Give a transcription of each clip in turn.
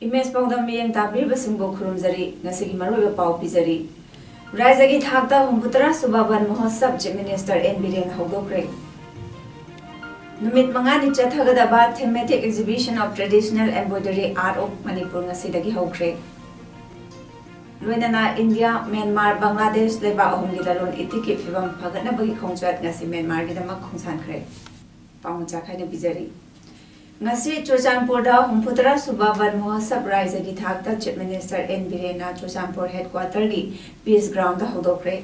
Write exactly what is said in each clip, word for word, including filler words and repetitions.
Image ꯄꯥꯎꯗꯝ ꯃꯤꯠꯌꯦꯡ ꯇꯥꯕꯤꯔꯤꯕꯁꯤꯡꯕꯨ ꯈꯨꯔꯨꯝꯖꯔꯤ꯫ ꯉꯁꯤꯒꯤ ꯃꯔꯨꯑꯣꯏꯕ ꯄꯥꯎ ꯄꯤꯖꯔꯤ꯫ ꯔꯥꯏꯖꯒꯤ ꯊꯥꯛꯇ ꯍꯨꯝꯐꯨꯇꯔꯥ ꯁꯨꯕ ꯕꯟ ꯃꯍꯣꯠꯁꯕ ꯆꯤꯐ ꯃꯤꯅꯤꯁꯇꯔ ꯑꯦꯟ ꯕꯤꯔꯦꯟ ꯍꯧꯗꯣꯛꯈ꯭ꯔꯦ꯫ ꯅꯨꯃꯤꯠ ꯃꯉꯥꯅꯤ ꯆꯠꯊꯒꯗꯕ Thematic Exhibition of Traditional Embroidery Art of Manipur ꯉꯁꯤꯗꯒꯤ ꯍꯧꯈ꯭ꯔꯦ꯫ ꯂꯣꯏꯅꯅ ꯏꯟꯗꯤꯌꯥ, ꯃ꯭ꯌꯥꯟꯃꯥꯔ, ꯕꯪꯒ꯭ꯂꯥꯗꯦꯁ ꯂꯩꯕꯥꯛ ꯑꯍꯨꯝꯒꯤ ꯂꯂꯣꯟ ꯏꯇꯤꯛꯀꯤ ꯐꯤꯕꯝ ꯐꯒꯠꯅꯕꯒꯤ ꯈꯣꯡꯆꯠ ꯉꯁꯤ ꯃ꯭ꯌꯥꯟꯃꯥꯔꯒꯤꯗꯃꯛ ꯈꯣꯡꯁꯥꯟꯈ꯭ꯔꯦ꯫ ꯄꯥꯎ ꯃꯆꯥ ꯈꯥꯏꯅ ꯄꯤꯖꯔꯤ꯫ ꯉꯁꯤ ꯆꯨꯔꯆꯥꯟꯄꯨꯔꯗ ꯍꯨꯝꯐꯨꯇꯔꯥ ꯁꯨꯕ ꯕꯟ ꯃꯍꯣꯠꯁꯕ ꯔꯥꯏꯖꯒꯤ ꯊꯥꯛꯇ ꯆꯤꯐ ꯃꯤꯅꯤꯁꯇꯔ ꯑꯦꯟ ꯕꯤꯔꯦꯟꯅ ꯆꯨꯔꯆꯥꯟꯄꯨꯔ ꯍꯦꯗꯀ꯭ꯋꯥꯇꯔꯒꯤ ꯄꯤꯁ ꯒ꯭ꯔꯥꯎꯟꯗ ꯍꯧꯗꯣꯛꯈ꯭ꯔꯦ꯫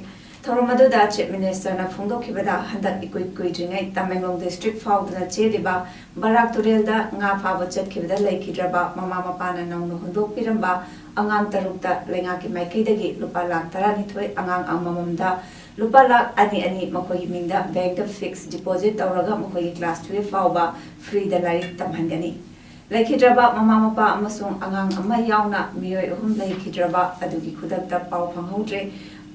ꯊꯧꯔꯝ ꯑꯗꯨꯗ ꯆꯤꯐ ꯃꯤꯅꯤꯁꯇꯔꯅ ꯐꯣꯡꯗꯣꯛꯈꯤꯕꯗ, ꯍꯟꯗꯛ ꯏꯀꯨꯏ ꯀꯨꯏꯗ꯭ꯔꯤꯉꯩ ꯇꯃꯦꯡꯂꯣꯡ ꯗꯤꯁꯇ꯭ꯔꯤꯛ ꯐꯥꯎꯗꯨꯅ ꯆꯦꯜꯂꯤꯕ ꯕꯔꯥꯛ ꯇꯨꯔꯦꯜꯗ ꯉꯥ ꯐꯥꯕ ꯆꯠꯈꯤꯕꯗ ꯂꯩꯈꯤꯗ꯭ꯔꯕ ꯃꯃꯥ ꯃꯄꯥꯅ ꯅꯧꯅ ꯍꯨꯟꯗꯣꯛꯄꯤꯔꯝꯕ ꯑꯉꯥꯡ ꯇꯔꯨꯛꯇ ꯂꯩꯉꯥꯛꯀꯤ ꯃꯥꯏꯀꯩꯗꯒꯤ ꯂꯨꯄꯥ ꯂꯥꯈ ꯇꯔꯥꯅꯤꯊꯣꯏ, ꯑꯉꯥꯡ ꯑꯃꯃꯝꯗ ꯂꯨꯄꯥ ꯂꯥꯈ ꯑꯅꯤ ꯑꯅꯤ ꯃꯈꯣꯏꯒꯤ ꯃꯤꯡꯗ ꯕꯦꯡꯛꯇ ꯐꯤꯛꯁ ꯗꯤꯄꯣꯖꯤꯠ ꯇꯧꯔꯒ ꯃꯈꯣꯏꯒꯤ ꯀ꯭ꯂꯥꯁ ꯇꯨꯌꯦꯜꯐ ꯐꯥꯎꯕ ꯐ꯭ꯔꯤꯗ ꯂꯥꯏꯔꯤꯛ ꯇꯝꯍꯟꯒꯅꯤ꯫ ꯂꯩꯈꯤꯗ꯭ꯔꯕ ꯃꯃꯥ ꯃꯄꯥ ꯑꯃꯁꯨꯡ ꯑꯉꯥꯡ ꯑꯃ ꯌꯥꯎꯅ ꯃꯤꯑꯣꯏ ꯑꯍꯨꯝ ꯂꯩꯈꯤꯗ꯭ꯔꯕ ꯑꯗꯨꯒꯤ ꯈꯨꯗꯛꯇ ꯄꯥꯎ ꯐꯪꯍꯧꯗ꯭ꯔꯦ꯫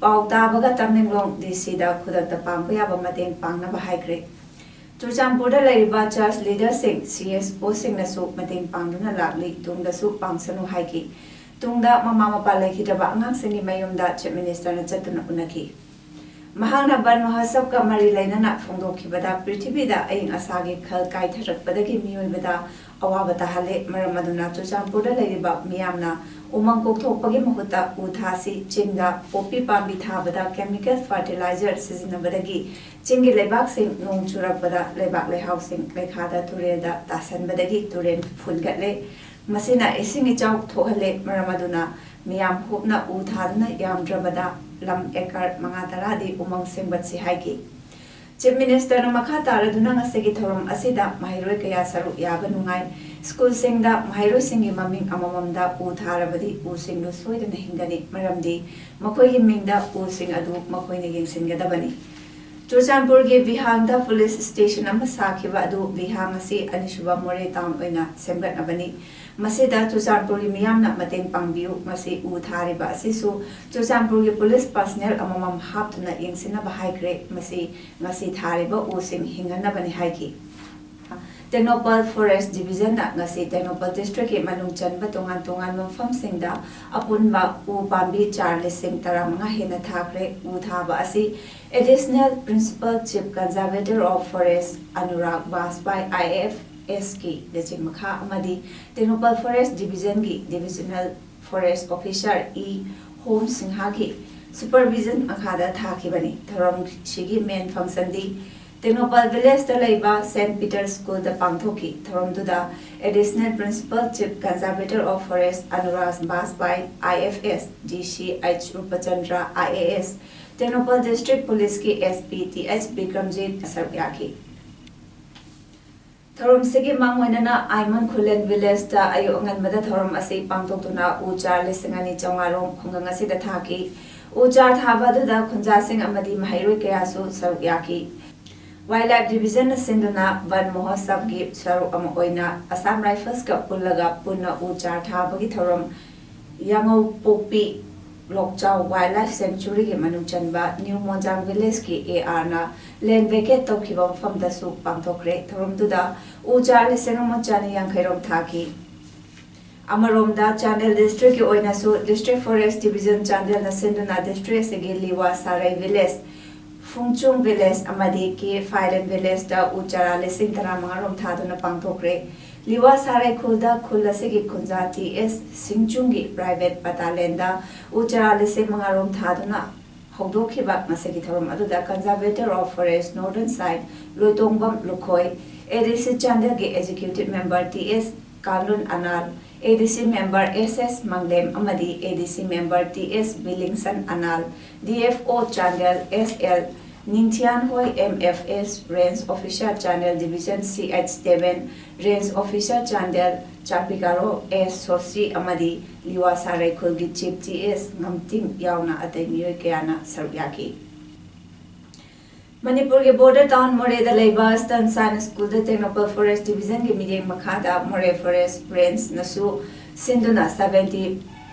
ꯄꯥꯎ ꯇꯥꯕꯒ ꯇꯃꯦꯡꯂꯣꯡ ꯗꯤ ꯁꯤꯗ ꯈꯨꯗꯛꯇ ꯄꯥꯡꯕ ꯌꯥꯕ ꯃꯇꯦꯡ ꯄꯥꯡꯅꯕ ꯍꯥꯏꯈ꯭ꯔꯦ꯫ ꯆꯨꯔꯆꯥꯟꯄꯨꯔꯗ ꯂꯩꯔꯤꯕ ꯆꯔꯆ ꯂꯤꯗꯔꯁꯤꯡ, ꯁꯤ ꯑꯦꯁ ꯑꯣꯁꯤꯡꯅꯁꯨ ꯃꯇꯦꯡ ꯄꯥꯡꯗꯨꯅ ꯂꯥꯛꯂꯤ, ꯇꯨꯡꯗꯁꯨ ꯄꯥꯡꯁꯅꯨ ꯍꯥꯏꯈꯤ꯫ ꯇꯨꯡꯗ ꯃꯃꯥ ꯃꯄꯥ ꯂꯩꯈꯤꯗ꯭ꯔꯕ ꯑꯉꯥꯡꯁꯤꯡꯒꯤ ꯃꯌꯨꯝꯗ ꯆꯤꯐ ꯃꯤꯅꯤꯁꯇꯔꯅ ꯆꯠꯇꯨꯅ ꯎꯅꯈꯤ꯫ ꯃꯍꯥꯛꯅ ꯕꯟ ꯃꯍꯣꯠꯁꯕꯀ ꯃꯔꯤ ꯂꯩꯅꯅ ꯐꯣꯡꯗꯣꯛꯈꯤꯕꯗ, ꯄ꯭ꯔꯤꯊꯤꯕꯤꯗ ꯑꯏꯪ ꯑꯁꯥꯒꯤ ꯈꯜ ꯀꯥꯏꯊꯔꯛꯄꯗꯒꯤ ꯃꯤꯑꯣꯏꯕꯗ ꯑꯋꯥꯕ ꯇꯥꯍꯜꯂꯦ꯫ ꯃꯔꯝ ꯑꯗꯨꯅ ꯆꯨꯔꯆꯥꯟꯄꯨꯔꯗ ꯂꯩꯔꯤꯕ ꯃꯤꯌꯥꯝꯅ ꯎꯃꯪ ꯀꯣꯛꯊꯣꯛꯄꯒꯤ ꯃꯍꯨꯠꯇ ꯎ ꯊꯥꯁꯤ꯫ ꯆꯤꯡꯗ ꯄꯣꯄꯤ ꯄꯥꯝꯕꯤ ꯊꯥꯕꯗ ꯀꯦꯃꯤꯀꯦꯜ ꯐꯔꯇꯤꯂꯥꯏꯖꯔ ꯁꯤꯖꯤꯟꯅꯕꯗꯒꯤ ꯆꯤꯡꯒꯤ ꯂꯩꯕꯥꯛꯁꯤꯡ ꯅꯣꯡ ꯆꯨꯔꯛꯄꯗ ꯂꯩꯕꯥꯛ ꯂꯩꯍꯥꯎꯁꯤꯡ ꯂꯩꯈꯥꯗ ꯇꯨꯔꯦꯜꯗ ꯇꯥꯁꯟꯕꯗꯒꯤ ꯇꯨꯔꯦꯜ ꯐꯨꯟꯒꯠꯂꯦ꯫ ꯃꯁꯤꯅ ꯏꯁꯤꯡ ꯏꯆꯥꯎ ꯊꯣꯛꯍꯜꯂꯦ꯫ ꯃꯔꯝ ꯑꯗꯨꯅ ꯃꯤꯌꯥꯝ ꯍꯨꯞꯅ ꯎ ꯊꯥꯗꯨꯅ ꯌꯥꯝꯗ꯭ꯔꯕꯗ ꯂꯝ ꯑꯦꯀꯔ ꯃꯉꯥ ꯇꯔꯥꯗꯤ ꯎꯃꯪ ꯁꯦꯝꯒꯠꯁꯤ ꯍꯥꯏꯈꯤ꯫ ꯆꯤꯐ ꯃꯤꯅꯤꯁꯇꯔꯅ ꯃꯈꯥ ꯇꯥꯔꯗꯨꯅ ꯉꯁꯤꯒꯤ ꯊꯧꯔꯝ ꯑꯁꯤꯗ ꯃꯍꯩꯔꯣꯏ ꯀꯌꯥ ꯁꯔꯨꯛ ꯌꯥꯕ ꯅꯨꯡꯉꯥꯏ꯫ ꯁ꯭ꯀꯨꯜꯁꯤꯡꯗ ꯃꯍꯩꯔꯣꯏꯁꯤꯡꯒꯤ ꯃꯃꯤꯡ ꯑꯃꯃꯝꯗ ꯎ ꯊꯥꯔꯕꯗꯤ ꯎꯁꯤꯡꯗꯨ ꯁꯣꯏꯗꯅ ꯍꯤꯡꯒꯅꯤ, ꯃꯔꯝꯗꯤ ꯃꯈꯣꯏꯒꯤ ꯃꯤꯡꯗ ꯎꯁꯤꯡ ꯑꯗꯨ ꯃꯈꯣꯏꯅ ꯌꯦꯡꯁꯤꯟꯒꯗꯕꯅꯤ꯫ ꯆꯨꯔꯆꯥꯟꯄꯨꯔꯒꯤ ꯕꯤꯍꯥꯡꯗ ꯄꯨꯂꯤꯁ ꯁ꯭ꯇꯦꯁꯟ ꯑꯃ ꯁꯥꯈꯤꯕ ꯑꯗꯨ ꯕꯤꯍꯥꯡ ꯑꯁꯤ ꯑꯅꯤꯁꯨꯕ ꯃꯣꯔꯦ ꯇꯥꯎꯟ ꯑꯣꯏꯅ ꯁꯦꯝꯒꯠꯅꯕꯅꯤ꯫ ꯃꯁꯤꯗ ꯆꯨꯔꯆꯥꯟꯄꯨꯔꯒꯤ ꯃꯤꯌꯥꯝꯅ ꯃꯇꯦꯡ ꯄꯥꯡꯕꯤꯌꯨ꯫ ꯃꯁꯤ ꯎ ꯊꯥꯔꯤꯕ ꯑꯁꯤꯁꯨ ꯆꯨꯔꯆꯥꯟꯄꯨꯔꯒꯤ ꯄꯨꯂꯤꯁ ꯄꯥꯔꯁꯅꯦꯜ ꯑꯃꯃꯝ ꯍꯥꯞꯇꯨꯅ ꯌꯦꯡꯁꯤꯟꯅꯕ ꯍꯥꯏꯈ꯭ꯔꯦ꯫ ꯃꯁꯤ ꯉꯁꯤ ꯊꯥꯔꯤꯕ ꯎꯁꯤꯡ ꯍꯤꯡꯍꯟꯅꯕꯅꯤ ꯍꯥꯏꯈꯤ꯫ ꯇꯦꯡꯅꯧꯄꯜ ꯐꯣꯔꯦꯁ ꯗꯤꯕꯤꯖꯟꯅ ꯉꯁꯤ ꯇꯦꯡꯅꯧꯄꯜ ꯗꯤꯁꯇ꯭ꯔꯤꯛꯀꯤ ꯃꯅꯨꯡ ꯆꯟꯕ ꯇꯣꯉꯥꯟ ꯇꯣꯉꯥꯟꯕ ꯃꯐꯝꯁꯤꯡꯗ ꯑꯄꯨꯟꯕ ꯎ ꯄꯥꯝꯕꯤ ꯆꯥꯔ ꯂꯤꯁꯤꯡ ꯇꯔꯥꯃꯉꯥ ꯍꯦꯟꯅ ꯊꯥꯈ꯭ꯔꯦ꯫ ꯎ ꯊꯥꯕ ꯑꯁꯤ Additional Principal Chief Conservator of Forest Anurag Bajpai, I F ꯑꯦꯁꯀꯤ ꯂꯨꯆꯤꯡ ꯃꯈꯥ ꯑꯃꯗꯤ ꯇꯦꯡꯅꯧꯄꯜ ꯐꯣꯔꯦꯁ ꯗꯤꯕꯤꯖꯟꯒꯤ divisional forest officer E Hom ꯁꯤꯡꯍꯒꯤ ꯁꯨꯄꯔꯚꯤꯖꯟ ꯃꯈꯥꯗ ꯊꯥꯈꯤꯕꯅꯤ꯫ ꯊꯧꯔꯝꯁꯤꯒꯤ ꯃꯦꯟ ꯐꯪꯁꯟꯗꯤ ꯇꯦꯡꯅꯧꯄꯜ ꯚꯤꯂꯦꯖꯇ ꯂꯩꯕ ꯁꯦꯟꯠ ꯄꯤꯇꯔ ꯁ꯭ꯀꯨꯜꯗ ꯄꯥꯡꯊꯣꯛꯈꯤ꯫ ꯊꯧꯔꯝꯗꯨꯗ Additional Principal Chief Conservator of Forest Anurag Bajpai, I F S, D C H Rupchandra, I A S, Tengnoupal district ꯄꯨꯂꯤꯁꯀꯤ S P T H Bikramjit ꯁꯔꯨꯛ ꯌꯥꯈꯤ꯫ ꯊꯧꯔꯝꯁꯤꯒꯤ ꯃꯥꯡꯑꯣꯏꯅꯅ ꯑꯥꯏꯃꯣꯟ ꯈꯨꯂꯦꯟ ꯚꯤꯂꯦꯖꯇ ꯑꯌꯨꯛ ꯑꯉꯟꯕꯗ ꯊꯧꯔꯝ ꯑꯁꯤ ꯄꯥꯡꯊꯣꯛꯇꯨꯅ ꯎ ꯆꯥꯔ ꯂꯤꯁꯤꯡ ꯑꯅꯤ ꯆꯥꯝꯃꯉꯥ ꯔꯣꯝ ꯈꯨꯡꯒꯪ ꯑꯁꯤꯗ ꯊꯥꯈꯤ꯫ ꯎ ꯆꯥꯔ ꯊꯥꯕ ꯑꯗꯨꯗ ꯈꯨꯟꯖꯥꯁꯤꯡ ꯑꯃꯗꯤ ꯃꯍꯩꯔꯣꯏ ꯀꯌꯥꯁꯨ ꯁꯔꯨꯛ ꯌꯥꯈꯤ꯫ ꯋꯥꯏꯜꯗ ꯂꯥꯏꯐ ꯗꯤꯕꯤꯖꯟꯅ ꯁꯤꯟꯗꯨꯅ ꯕꯟ ꯃꯍꯣꯠꯁꯕꯒꯤ ꯁꯔꯨꯛ ꯑꯃ ꯑꯣꯏꯅ ꯑꯁꯥꯝ ꯔꯥꯏꯐꯜꯁꯀ ꯄꯨꯜꯂꯒ ꯄꯨꯟꯅ ꯎ ꯆꯥꯔ ꯊꯥꯕꯒꯤ ꯊꯧꯔꯝ ꯌꯥꯉꯧꯄꯣꯛꯄꯤ ꯂꯣꯛꯆꯥꯎ ꯋꯥꯏꯜꯗ ꯂꯥꯏꯐ ꯁꯦꯡꯆꯨꯔꯤꯒꯤ ꯃꯅꯨꯡ ꯆꯟꯕ ꯅ꯭ꯌꯨ ꯃꯣꯟꯖꯥꯡ ꯚꯤꯂꯦꯖꯀꯤ ꯑꯦ ꯑꯥꯔꯅ ꯂꯦꯟ ꯚꯦꯀꯦꯠ ꯇꯧꯈꯤꯕ ꯃꯐꯝꯗꯁꯨ ꯄꯥꯡꯊꯣꯛꯈ꯭ꯔꯦ꯫ ꯊꯧꯔꯝꯗꯨꯗ ꯎ ꯆꯥꯔ ꯂꯤꯁꯤꯡ ꯑꯃ ꯆꯅꯤ ꯌꯥꯡꯈꯩ ꯔꯣꯝ ꯊꯥꯈꯤ꯫ ꯑꯃꯔꯣꯝꯗ ꯆꯥꯟꯗꯦꯜ ꯗꯤꯁꯇ꯭ꯔꯤꯛꯀꯤ ꯑꯣꯏꯅꯁꯨ ꯗꯤꯁꯇ꯭ꯔꯤꯛ ꯐꯣꯔꯦꯁ ꯗꯤꯕꯤꯖꯟ ꯆꯥꯟꯗꯦꯜꯅ ꯁꯤꯟꯗꯨꯅ ꯗꯤꯁꯇ꯭ꯔꯤꯛ ꯑꯁꯤꯒꯤ ꯂꯤꯋꯥ ꯁꯥꯔꯩ ꯚꯤꯂꯦꯖ, ꯐꯨꯡꯆꯨꯡ ꯚꯤꯂꯦꯖ ꯑꯃꯗꯤ ꯀꯦ ꯐꯥꯏꯔꯦꯟ ꯚꯤꯂꯦꯖꯇ ꯎ ꯆꯥꯔꯥ ꯂꯤꯁꯤꯡ ꯇꯔꯥꯃꯉꯥ ꯔꯣꯝ ꯊꯥꯗꯨꯅ ꯄꯥꯡꯊꯣꯛꯈ꯭ꯔꯦ꯫ ꯂꯤꯋꯥ ꯁꯥꯔꯩ ꯈꯨꯜꯗ ꯈꯨꯜ ꯑꯁꯤꯒꯤ ꯈꯨꯟꯖꯥ ꯇꯤ ꯑꯦꯁ ꯁꯤꯡꯆꯨꯡꯒꯤ ꯄ꯭ꯔꯥꯏꯚꯦꯠ ꯄꯇꯥ ꯂꯦꯟꯗ ꯎ ꯆꯥꯔꯥ ꯂꯤꯁꯤꯡ ꯃꯉꯥ ꯔꯣꯝ ꯊꯥꯗꯨꯅ ꯍꯧꯗꯣꯛꯈꯤꯕ ꯉꯁꯤꯒꯤ ꯊꯧꯔꯝ ꯑꯗꯨꯗ Conservator of Forest Northern Side Loitongbam Lukhoi, A D ꯁꯤ ꯆꯥꯟꯗꯦꯜꯒꯤ Executive Member ꯇꯤ ꯑꯦꯁ ꯀꯥꯂꯨꯟ ꯑꯅꯥꯜ, ꯑꯦ ꯗꯤ ꯁꯤ Member ꯑꯦꯁ ꯑꯦꯁ ꯃꯪꯂꯦꯝ ꯑꯃꯗꯤ ꯑꯦ D C Member T S Bilingson Anal, D F O Chandel S L Ningthiyanhoi M F S, Range Officer Chandel Division C H Deven, Range Officer Chandel, ꯆꯥꯄꯤꯀꯥꯔꯣ S ꯁꯣꯁꯤ ꯑꯃꯗꯤ ꯂꯤꯋꯥ ꯁꯥꯔꯩꯈꯨꯜꯒꯤ Chief T S ꯉꯝꯇꯤꯡ ꯌꯥꯎꯅ ꯑꯇꯩ ꯃꯤꯑꯣꯏ ꯀꯌꯥꯅ ꯁꯔꯨꯛ ꯌꯥꯈꯤ꯫ ꯃꯅꯤꯄꯨꯔꯒꯤ border town ꯃꯣꯔꯦꯗ ꯂꯩꯕ Eastern Science School ꯗ ꯇꯦꯡꯅꯧꯄꯜ Forest Division ꯒꯤ ꯃꯤꯠꯌꯦꯡ ꯃꯈꯥꯗ ꯃꯣꯔꯦ Forest Range ꯅꯁꯨ ꯁꯤꯟꯗꯨꯅ seventy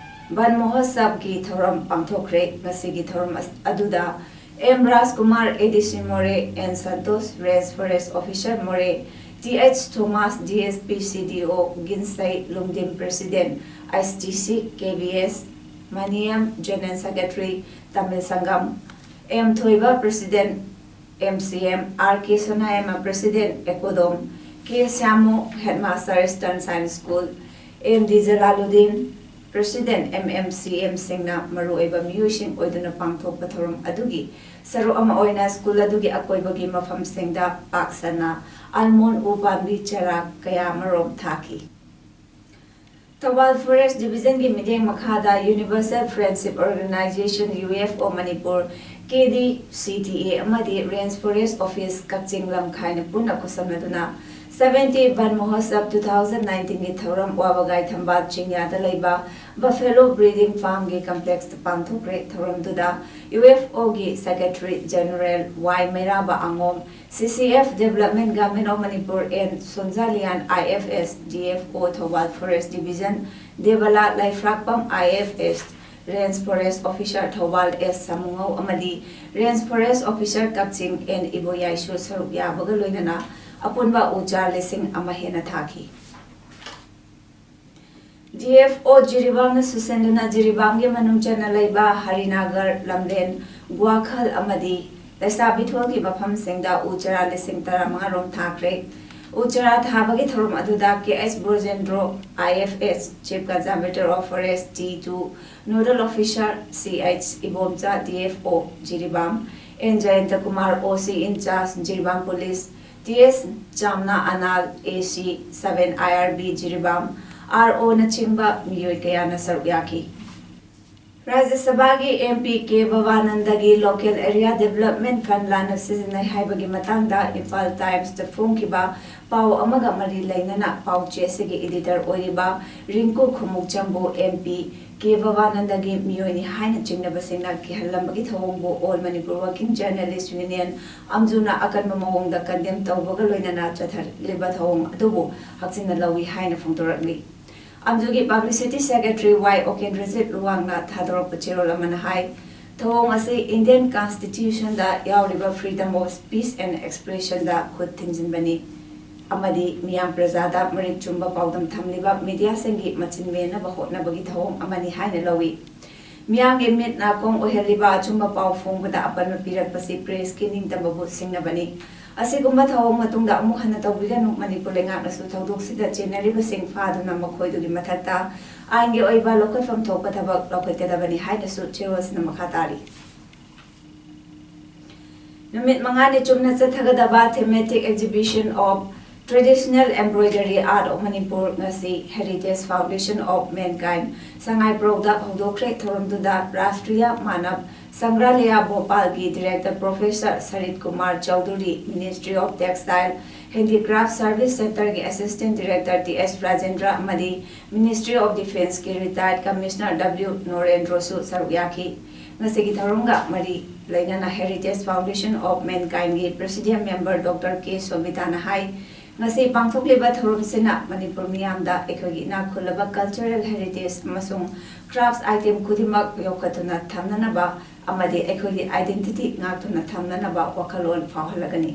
ꯕꯟ ꯃꯍꯣꯠꯁꯕꯒꯤ ꯊꯧꯔꯝ ꯄꯥꯡꯊꯣꯛꯈ꯭ꯔꯦ꯫ ꯉꯁꯤꯒꯤ ꯊꯧꯔꯝ ꯑꯁ-, ꯑꯗꯨꯗ M Rajkumar, A D C Moreh, N Santosh, Range Forest Officer Moreh, T H Thomas, D S P C D O Ginsei, Lumdim President, S T C, K B S, Maniyam, General Secretary, Tamil Sangam, M Thoiba, President, M C M, R K Sanayaima, President, Ekodom, K Shyamu, Headmaster, Eastern Science School, M D Jalaluddin, President, M M C M ꯁꯤꯡꯅ ꯃꯔꯨꯑꯣꯏꯕ ꯃꯤꯑꯣꯏꯁꯤꯡ ꯑꯣꯏꯗꯨꯅ ꯄꯥꯡꯊꯣꯛꯄ ꯊꯧꯔꯝ ꯑꯗꯨꯒꯤ ꯁꯔꯨꯛ ꯑꯃ ꯑꯣꯏꯅ school ꯑꯗꯨꯒꯤ ꯑꯀꯣꯏꯕꯒꯤ ꯃꯐꯝꯁꯤꯡꯗ ꯄꯥꯛ ꯁꯟꯅ almond ꯎ ꯄꯥꯝꯕꯤ ꯆꯔꯥ ꯀꯌꯥ ꯑꯃꯔꯣꯝ ꯊꯥꯈꯤ꯫ ꯊꯧꯕꯥꯜ Forest Division ꯒꯤ ꯃꯤꯠꯌꯦꯡ ꯃꯈꯥꯗ Universal Friendship Organization, U F O Manipur, K D C T A ꯑꯃꯗꯤ Range Forest Office ꯀꯛꯆꯤꯡ ꯂꯝꯈꯥꯏꯅ ꯄꯨꯟꯅ ꯈꯨꯠꯁꯝꯅꯗꯨꯅ seventy ꯕꯟ ꯃꯍꯣꯠꯁꯕ two thousand nineteen ꯒꯤ ꯊꯧꯔꯝ ꯋꯥꯕꯒꯥꯏ ꯊꯝꯕꯥꯜ ꯆꯤꯡꯌꯥꯗ ꯂꯩꯕ Buffalo Breeding Farm ꯒꯤ complex ꯇ ꯄꯥꯡꯊꯣꯛꯈ꯭ꯔꯦ꯫ ꯊꯧꯔꯝꯗꯨꯗ U F O ꯒꯤ Secretary General Y ꯃꯩꯔꯥꯕ ꯑꯉꯣꯝ, C C F Development Government of Manipur N ꯁꯣꯟꯖꯥꯂꯤꯌꯥꯟ, I F S, D F O Thoubal Forest Division ꯗꯦꯕꯂꯥ ꯂꯩꯐ꯭ꯔꯥꯛꯄꯝ, I F S, Range Forest Officer Thoubal S ꯁꯥꯃꯨꯉꯧ ꯑꯃꯗꯤ Range Forest Officer ꯀꯛꯆꯤꯡ N ꯏꯕꯣꯌꯥꯏꯁꯨ ꯁꯔꯨꯛ ꯌꯥꯕꯒ ꯂꯣꯏꯅꯅ ꯑꯄꯨꯟꯕ ꯎ ꯆꯥꯔ ꯂꯤꯁꯤꯡ ꯑꯃ ꯍꯦꯟꯅ ꯊꯥꯈꯤ꯫ D F O ꯖꯤꯔꯤꯕꯥꯝꯅ ꯁꯨꯁꯟꯗꯨꯅ ꯖꯤꯔꯤꯕꯥꯝꯒꯤ ꯃꯅꯨꯡ ꯆꯟꯅ ꯂꯩꯕ ꯍꯔꯤꯅꯥꯒꯔ, ꯂꯝꯂꯦꯟ, ꯒ꯭ꯋꯥꯈꯜ ꯑꯃꯗꯤ ꯂꯩꯁꯥꯕꯤꯊꯣꯜꯒꯤ ꯃꯐꯝꯁꯤꯡꯗ ꯎ ꯆꯥꯔꯥ ꯂꯤꯁꯤꯡ ꯇꯔꯥꯃꯉꯥ ꯔꯣꯝ ꯊꯥꯈ꯭ꯔꯦ꯫ ꯎ ꯆꯥꯔꯥ ꯊꯥꯕꯒꯤ ꯊꯧꯔꯝ ꯑꯗꯨꯗ K H ꯕ꯭ꯔꯣꯖꯦꯟꯗ꯭ꯔꯣ, I F S, Chief Conservator of Forest, T two, Nodal Officer, C H Ibomcha, D F O Jiribam, N ꯖꯌꯟꯇ Kumar, O C in charge, Jiribam Police, T S ꯆꯥꯝꯅꯥ Anal, A C seven I R B Jiribam, R O ꯅꯆꯤꯡꯕ ꯃꯤꯑꯣꯏ ꯀꯌꯥꯅ ꯁꯔꯨꯛ ꯌꯥꯈꯤ꯫ ꯔꯥꯖ꯭ꯌ ꯁꯚꯥꯒꯤ M P K ꯕꯕꯥꯅꯟꯗꯒꯤ Local Area Development Fund ꯂꯥꯟꯅ ꯁꯤꯖꯤꯟꯅꯩ ꯍꯥꯏꯕꯒꯤ ꯃꯇꯥꯡꯗ ꯏꯝꯐꯥꯜ ꯇꯥꯏꯝꯁꯇ ꯐꯣꯡꯈꯤꯕ ꯄꯥꯎ ꯑꯃꯒ ꯃꯔꯤ ꯂꯩꯅꯅ ꯄꯥꯎꯆꯦ ꯑꯁꯤꯒꯤ ꯏꯗꯤꯇꯔ ꯑꯣꯏꯔꯤꯕ ꯔꯤꯡꯀꯨ ꯈꯨꯃꯨꯛꯆꯝꯕꯨ ꯑꯦꯝ ꯄꯤ ꯀꯦ ꯕꯕꯥꯅꯟꯗꯒꯤ ꯃꯤꯑꯣꯏꯅꯤ ꯍꯥꯏꯅ ꯆꯤꯡꯅꯕꯁꯤꯡꯅ ꯀꯤꯍꯜꯂꯝꯕꯒꯤ ꯊꯧꯑꯣꯡꯕꯨ All Manipur Working Journalist Union, ꯑꯝꯖꯨꯅ ꯑꯀꯟꯕ ꯃꯑꯣꯡꯗ ꯀꯟꯗꯦꯝ ꯇꯧꯕꯒ ꯂꯣꯏꯅꯅ ꯆꯠꯊꯔꯤꯕ ꯊꯧꯑꯣꯡ ꯑꯗꯨꯕꯨ ꯍꯛꯆꯤꯟꯅ ꯂꯧꯏ ꯍꯥꯏꯅ ꯐꯣꯡꯗꯣꯔꯛꯂꯤ꯫ ꯑꯝꯖꯨꯒꯤ ꯄꯕ꯭ꯂꯤꯁꯤꯇꯤ ꯁꯦꯀ꯭ꯔꯦꯇꯔꯤ ꯋꯥꯏ ꯑꯣꯀꯦꯟꯗ꯭ꯔꯖꯤꯠ ꯂꯨꯋꯥꯡꯅ ꯊꯥꯗꯣꯔꯛꯄ ꯆꯦꯔꯣꯜ ꯑꯃꯅ ꯍꯥꯏ, ꯊꯧꯑꯣꯡ ꯑꯁꯤ ꯏꯟꯗꯤꯌꯟ ꯀꯟꯁꯇꯤꯇ꯭ꯌꯨꯁꯟꯗ ꯌꯥꯎꯔꯤꯕ freedom of speech and expressionꯗ ꯈꯨꯠ ꯊꯤꯟꯖꯤꯟꯕꯅꯤ ꯑꯃꯗꯤ ꯃꯤꯌꯥꯝ ꯄ꯭ꯔꯖꯥꯗ ꯃꯔꯤꯛ ꯆꯨꯝꯕ ꯄꯥꯎꯗꯝ ꯊꯝꯂꯤꯕ ꯃꯤꯗꯤꯌꯥꯁꯤꯡꯒꯤ ꯃꯆꯤꯟ ꯃꯦꯟꯅꯕ ꯍꯣꯠꯅꯕꯒꯤ ꯊꯧꯑꯣꯡ ꯑꯃꯅꯤ ꯍꯥꯏꯅ ꯂꯧꯏ꯫ ꯃꯤꯌꯥꯝꯒꯤ ꯃꯤꯠ ꯅꯥꯀꯣꯡ ꯑꯣꯏꯍꯜꯂꯤꯕ ꯑꯆꯨꯝꯕ ꯄꯥꯎ ꯐꯣꯡꯕꯗ ꯑꯄꯟꯕ ꯄꯤꯔꯛꯄꯁꯤ ꯄ꯭ꯔꯦꯁꯀꯤ ꯅꯤꯡꯇꯝꯕꯕꯨ ꯁꯤꯡꯅꯕꯅꯤ꯫ ꯑꯁꯤꯒꯨꯝꯕ ꯊꯧꯑꯣꯡ ꯃꯇꯨꯡꯗ ꯑꯃꯨꯛ ꯍꯟꯅ ꯇꯧꯕꯤꯒꯅꯨ꯫ ꯃꯅꯤꯄꯨꯔ ꯂꯩꯉꯥꯛꯅꯁꯨ ꯊꯧꯗꯣꯛꯁꯤꯗ ꯆꯦꯟꯅꯔꯤꯕꯁꯤꯡ ꯐꯥꯗꯨꯅ ꯃꯈꯣꯏꯗꯨꯒꯤ ꯃꯊꯛꯇ ꯑꯥꯏꯟꯒꯤ ꯑꯣꯏꯕ ꯂꯧꯈꯠꯐꯝ ꯊꯣꯛꯄ ꯊꯕꯛ ꯂꯧꯈꯠꯀꯗꯕꯅꯤ ꯍꯥꯏꯅꯁꯨ ꯆꯦꯔꯣꯜꯁꯤꯅ ꯃꯈꯥ ꯇꯥꯔꯤ꯫ ꯅꯨꯃꯤꯠ ꯃꯉꯥꯅꯤ ꯆꯨꯞꯅ ꯆꯠꯊꯒꯗꯕ Thematic Exhibition of Traditional Embroidery Art of Manipur ꯉꯁꯤ Heritage Foundation of Mankind ꯁꯉꯥꯏꯄ꯭ꯔꯧꯗ ꯍꯧꯗꯣꯛꯈ꯭ꯔꯦ꯫ ꯊꯧꯔꯝꯗꯨꯗ ꯔꯥꯁꯇ꯭ꯔꯤꯌꯥ ꯃꯥꯅꯕ ꯁꯪꯒ꯭ꯔꯥꯂꯌꯥ ꯚꯣꯄꯥꯜꯒꯤ director professor Sarit Kumar Chaudhuri, Ministry of Textile Handicraft Service Centreꯒꯤ Assistant Director T S Rajendra ꯑꯃꯗꯤ Ministry of Defenceꯀꯤ retired Commissioner ꯗꯕ꯭ꯂꯤꯎ ꯅꯣꯔꯦꯟꯗ꯭ꯔꯣꯁꯨ ꯁꯔꯨꯛ ꯌꯥꯈꯤ꯫ ꯉꯁꯤꯒꯤ ꯊꯧꯔꯝꯒ ꯃꯔꯤ ꯂꯩꯅꯅ Heritage Foundation of Mankindꯒꯤ Presidium Member ꯗꯣꯛꯇꯔ ꯀꯦ ꯁꯣꯃꯤꯇꯥꯅ ꯍꯥꯏ, ꯉꯁꯤ ꯄꯥꯡꯊꯣꯛꯂꯤꯕ ꯊꯧꯔꯝꯁꯤꯅ ꯃꯅꯤꯄꯨꯔ ꯃꯤꯌꯥꯝꯗ ꯑꯩꯈꯣꯏꯒꯤ ꯏꯅꯥꯛ ꯈꯨꯜꯂꯕ cultural heritage ꯑꯃꯁꯨꯡ crafts item ꯈꯨꯗꯤꯡꯃꯛ ꯌꯣꯛꯈꯠꯇꯨꯅ ꯊꯝꯅꯅꯕ ꯑꯃꯗꯤ ꯑꯩꯈꯣꯏꯒꯤ identity ꯉꯥꯛꯇꯨꯅ ꯊꯝꯅꯅꯕ ꯋꯥꯈꯜꯂꯣꯟ ꯐꯥꯎꯍꯜꯂꯒꯅꯤ꯫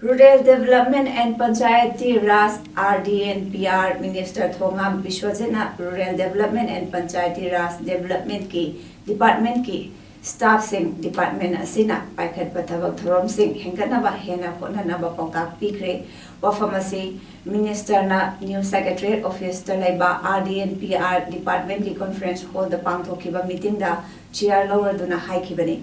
Rural Development and Panchayati Raj, R D N P R Minister Thongam ꯕꯤꯁ꯭ꯋꯖꯤꯠꯅ Rural Development and Panchayati Raj Developmentꯀꯤ departmentꯀꯤ staffꯁꯤꯡ department ꯑꯁꯤꯅ ꯄꯥꯏꯈꯠꯄ ꯊꯕꯛ ꯊꯧꯔꯝꯁꯤꯡ ꯍꯦꯟꯒꯠꯅꯕ ꯍꯦꯟꯅ ꯍꯣꯠꯅꯅꯕ ꯄꯥꯎꯇꯥꯛ ꯄꯤꯈ꯭ꯔꯦ꯫ ꯋꯥꯐꯝ ꯑꯁꯤ ministerꯅ new secretariat officeꯇ ꯂꯩꯕ R D N P R departmentꯀꯤ conference hallꯗ ꯄꯥꯡꯊꯣꯛꯈꯤꯕ meetingꯗ chair ꯂꯧꯔꯗꯨꯅ ꯍꯥꯏꯈꯤꯕꯅꯤ꯫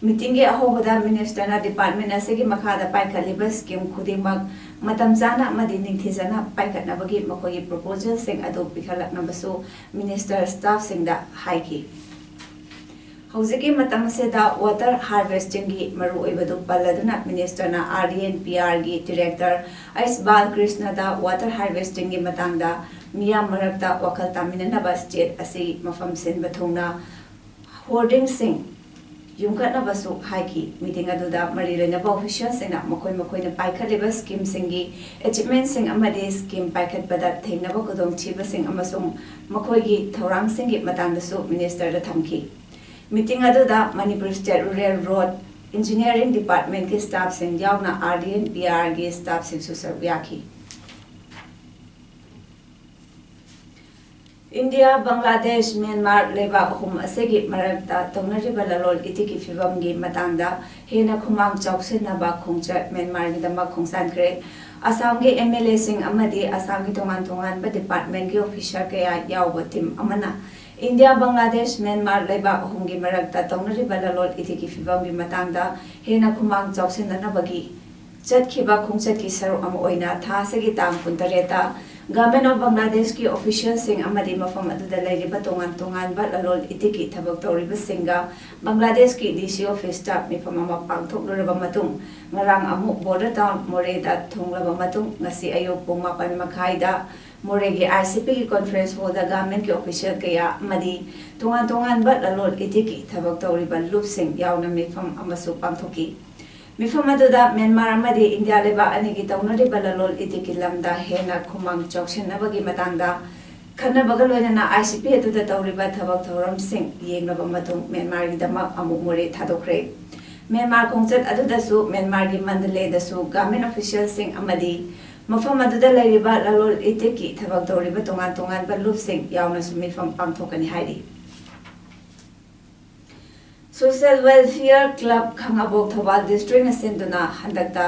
Meetingꯒꯤ ꯑꯍꯧꯕꯗ ministerꯅ department ꯑꯁꯤꯒꯤ ꯃꯈꯥꯗ ꯄꯥꯏꯈꯠꯂꯤꯕ scheme ꯈꯨꯗꯤꯡꯃꯛ ꯃꯇꯝ ꯆꯥꯅ ꯑꯃꯗꯤ ꯅꯤꯡꯊꯤꯖꯅ ꯄꯥꯏꯈꯠꯅꯕꯒꯤ ꯃꯈꯣꯏꯒꯤ ꯄ꯭ꯔꯣꯄꯣꯖꯦꯜꯁꯤꯡ ꯑꯗꯨ ꯄꯤꯈꯠꯂꯛꯅꯕꯁꯨ ꯃꯤꯅꯤꯁꯇꯔ ꯁ꯭ꯇꯥꯐꯁꯤꯡꯗ ꯍꯥꯏꯈꯤ꯫ ꯍꯧꯖꯤꯛꯀꯤ ꯃꯇꯝ ꯑꯁꯤꯗ ꯋꯥꯇꯔ ꯍꯥꯔꯚꯦꯁꯇꯤꯡꯒꯤ ꯃꯔꯨꯑꯣꯏꯕꯗꯨ ꯄꯜꯂꯗꯨꯅ ꯃꯤꯅꯤꯁꯇꯔꯅ ꯑꯥꯔ ꯗꯤ ꯑꯦꯟ ꯄꯤ ꯑꯥꯔꯒꯤ ꯗꯤꯔꯦꯛꯇꯔ ꯑꯩꯁ ꯕꯥꯂꯀ꯭ꯔꯤꯁꯅꯗ ꯋꯥꯇꯔ ꯍꯥꯔꯚꯦꯁꯇꯤꯡꯒꯤ ꯃꯇꯥꯡꯗ ꯃꯤꯌꯥꯝ ꯃꯔꯛꯇ ꯋꯥꯈꯜ ꯇꯥꯃꯤꯟꯅꯅꯕ ꯁ꯭ꯇꯦꯠ ꯑꯁꯤ ꯃꯐꯝ ꯁꯤꯟꯕ ꯊꯨꯡꯅ ꯍꯣꯔꯗꯤꯡꯁꯤꯡ ꯌꯨꯝꯈꯠꯅꯕꯁꯨ ꯍꯥꯏꯈꯤ꯫ ꯃꯤꯇꯤꯡ ꯑꯗꯨꯗ ꯃꯔꯤ ꯂꯩꯅꯕ ꯑꯣꯐꯤꯁꯤꯌꯦꯜꯁꯤꯡꯅ ꯃꯈꯣꯏ ꯃꯈꯣꯏꯅ ꯄꯥꯏꯈꯠꯂꯤꯕ ꯁ꯭ꯀꯤꯝꯁꯤꯡꯒꯤ ꯑꯦꯆꯤꯞꯃꯦꯟꯁꯤꯡ ꯑꯃꯗꯤ ꯁ꯭ꯀꯤꯝ ꯄꯥꯏꯈꯠꯄꯗ ꯊꯦꯡꯅꯕ ꯈꯨꯗꯣꯡꯊꯤꯕꯁꯤꯡ ꯑꯃꯁꯨꯡ ꯃꯈꯣꯏꯒꯤ ꯊꯧꯔꯥꯡꯁꯤꯡꯒꯤ ꯃꯇꯥꯡꯗꯁꯨ ꯃꯤꯅꯤꯁꯇꯔꯗ ꯊꯝꯈꯤ꯫ ꯃꯤꯇꯤꯡ ꯑꯗꯨꯗ Manipur state rural road engineering ꯗꯤꯄꯥꯔꯠꯃꯦꯟꯠꯀꯤ ꯁ꯭ꯇꯥꯐꯁꯤꯡ ꯌꯥꯎꯅ ꯑꯥꯔ ꯗꯤ ꯑꯦꯟ ꯄꯤ ꯑꯥꯔꯒꯤ ꯁ꯭ꯇꯥꯐꯁꯤꯡꯁꯨ ꯁꯔꯨꯛ ꯌꯥꯈꯤ꯫ ꯏꯟꯗꯤꯌꯥ, ꯕꯪꯒ꯭ꯂꯥꯗꯦꯁ, ꯃ꯭ꯌꯥꯟꯃꯥꯔ ꯂꯩꯕꯥꯛ ꯑꯍꯨꯝ ꯑꯁꯤꯒꯤ ꯃꯔꯛꯇ ꯇꯧꯅꯔꯤꯕ ꯂꯂꯣꯟ ꯏꯇꯤꯛꯀꯤ ꯐꯤꯕꯝꯒꯤ ꯃꯇꯥꯡꯗ ꯍꯦꯟꯅ ꯈꯨꯃꯥꯡ ꯆꯥꯎꯁꯤꯟꯅꯕ ꯈꯣꯡꯆꯠ ꯃ꯭ꯌꯥꯟꯃꯥꯔꯒꯤꯗꯃꯛ ꯈꯣꯡꯁꯥꯟꯈ꯭ꯔꯦ꯫ ꯑꯁꯥꯝꯒꯤ ꯑꯦꯝ ꯑꯦꯜ ꯑꯦꯁꯤꯡ ꯑꯃꯗꯤ ꯑꯁꯥꯝꯒꯤ ꯇꯣꯉꯥꯟ ꯇꯣꯉꯥꯟꯕ ꯗꯤꯄꯥꯔꯠꯃꯦꯟꯒꯤ ꯑꯣꯐꯤꯁꯥꯔ ꯀꯌꯥ ꯌꯥꯎꯕ ꯇꯤꯝ ꯑꯃꯅ ꯏꯟꯗꯤꯌꯥ, ꯕꯪꯒ꯭ꯂꯥꯗꯦꯁ, ꯃ꯭ꯌꯥꯟꯃꯥꯔ ꯂꯩꯕꯥꯛ ꯑꯍꯨꯝꯒꯤ ꯃꯔꯛꯇ ꯇꯧꯅꯔꯤꯕ ꯂꯂꯣꯟ ꯏꯇꯤꯛꯀꯤ ꯐꯤꯕꯝꯒꯤ ꯃꯇꯥꯡꯗ ꯍꯦꯟꯅ ꯈꯨꯃꯥꯡ ꯆꯥꯎꯁꯤꯟꯅꯅꯕꯒꯤ ꯆꯠꯈꯤꯕ ꯈꯣꯡꯆꯠꯀꯤ ꯁꯔꯨꯛ ꯑꯃ ꯑꯣꯏꯅ ꯊꯥ ꯑꯁꯤꯒꯤ ꯇꯥꯡ ꯀꯨꯟꯇꯔꯦꯠꯇ Government of ꯕꯪꯒ꯭ꯂꯥꯗꯦꯁꯀꯤ ꯑꯣꯐꯤꯁꯤꯌꯦꯜꯁꯤꯡ ꯑꯃꯗꯤ ꯃꯐꯝ ꯑꯗꯨꯗ ꯂꯩꯔꯤꯕ ꯇꯣꯉꯥꯟ ꯇꯣꯉꯥꯟꯕ ꯂꯂꯣꯟ ꯏꯇꯤꯛꯀꯤ ꯊꯕꯛ ꯇꯧꯔꯤꯕꯁꯤꯡꯒ ꯕꯪꯒ꯭ꯂꯥꯗꯦꯁꯀꯤ ꯗꯤ ꯁꯤ ꯑꯣꯐꯤꯁꯇ ꯃꯤꯐꯝ ꯑꯃ ꯄꯥꯡꯊꯣꯛꯂꯨꯔꯕ ꯃꯇꯨꯡ, ꯉꯔꯥꯡ ꯑꯃꯨꯛ ꯕꯣꯔꯗꯔ ꯇꯥꯎꯟ ꯃꯣꯔꯦꯗ ꯊꯨꯡꯂꯕ ꯃꯇꯨꯡ, ꯉꯁꯤ ꯑꯌꯨꯛ ꯄꯨꯡ ꯃꯥꯄꯟ ꯃꯈꯥꯏꯗ ꯃꯣꯔꯦꯒꯤ ꯑꯥꯏ ꯁꯤ ꯄꯤꯒꯤ ꯀꯣꯟꯐ꯭ꯔꯦꯟꯁ ꯍꯣꯜꯗ ꯒꯚꯔꯟꯃꯦꯟꯠꯀꯤ ꯑꯣꯐꯤꯁꯤꯌꯦꯜ ꯀꯌꯥ ꯑꯃꯗꯤ ꯇꯣꯉꯥꯟ ꯇꯣꯉꯥꯟꯕ ꯂꯂꯣꯟ ꯏꯇꯤꯛꯀꯤ ꯊꯕꯛ ꯇꯧꯔꯤꯕ ꯂꯨꯞꯁꯤꯡ ꯌꯥꯎꯅ ꯃꯤꯐꯝ ꯑꯃꯁꯨ ꯄꯥꯡꯊꯣꯛꯈꯤ꯫ ꯃꯤꯐꯝ ꯑꯗꯨꯗ ꯃ꯭ꯌꯥꯟꯃꯥꯔ ꯑꯃꯗꯤ ꯏꯟꯗꯤꯌꯥ ꯂꯩꯕꯥꯛ ꯑꯅꯤꯒꯤ ꯇꯧꯅꯔꯤꯕ ꯂꯂꯣꯟ ꯏꯇꯤꯛꯀꯤ ꯂꯝꯗ ꯍꯦꯟꯅ ꯈꯨꯃꯥꯡ ꯆꯥꯎꯁꯤꯟꯅꯕꯒꯤ ꯃꯇꯥꯡꯗ ꯈꯟꯅꯕꯒ ꯂꯣꯏꯅꯅ ꯑꯥꯏ ꯁꯤ ꯄꯤ ꯑꯗꯨꯗ ꯇꯧꯔꯤꯕ ꯊꯕꯛ ꯊꯧꯔꯝꯁꯤꯡ ꯌꯦꯡꯂꯕ ꯃꯇꯨꯡ ꯃ꯭ꯌꯥꯟꯃꯥꯔꯒꯤꯗꯃꯛ ꯑꯃꯨꯛ ꯃꯣꯔꯦ ꯊꯥꯗꯣꯛꯈ꯭ꯔꯦ꯫ ꯃ꯭ꯌꯥꯟꯃꯥꯔ ꯈꯣꯡꯆꯠ ꯑꯗꯨꯗꯁꯨ ꯃ꯭ꯌꯥꯟꯃꯥꯔꯒꯤ ꯃꯟꯗꯂꯦꯗꯁꯨ ꯒꯚꯔꯟꯃꯦꯟꯠ ꯑꯣꯐꯤꯁꯤꯌꯦꯜꯁꯤꯡ ꯑꯃꯗꯤ ꯃꯐꯝ ꯑꯗꯨꯗ ꯂꯩꯔꯤꯕ ꯂꯂꯣꯟ ꯏꯇꯤꯛꯀꯤ ꯊꯕꯛ ꯇꯧꯔꯤꯕ ꯇꯣꯉꯥꯟ ꯇꯣꯉꯥꯟꯕ ꯂꯨꯞꯁꯤꯡ ꯌꯥꯎꯅꯁꯨ ꯃꯤꯐꯝ ꯄꯥꯡꯊꯣꯛꯀꯅꯤ ꯍꯥꯏꯔꯤ꯫ ꯁꯣꯁꯤꯌꯦꯜ ꯋꯦꯜꯐꯤꯌꯔ ꯀ꯭ꯂꯕ ꯈꯥꯉꯕꯣꯛ ꯊꯧꯕꯥꯜ ꯗꯤꯁꯇ꯭ꯔꯤꯛꯅ ꯁꯤꯟꯗꯨꯅ ꯍꯟꯗꯛꯇ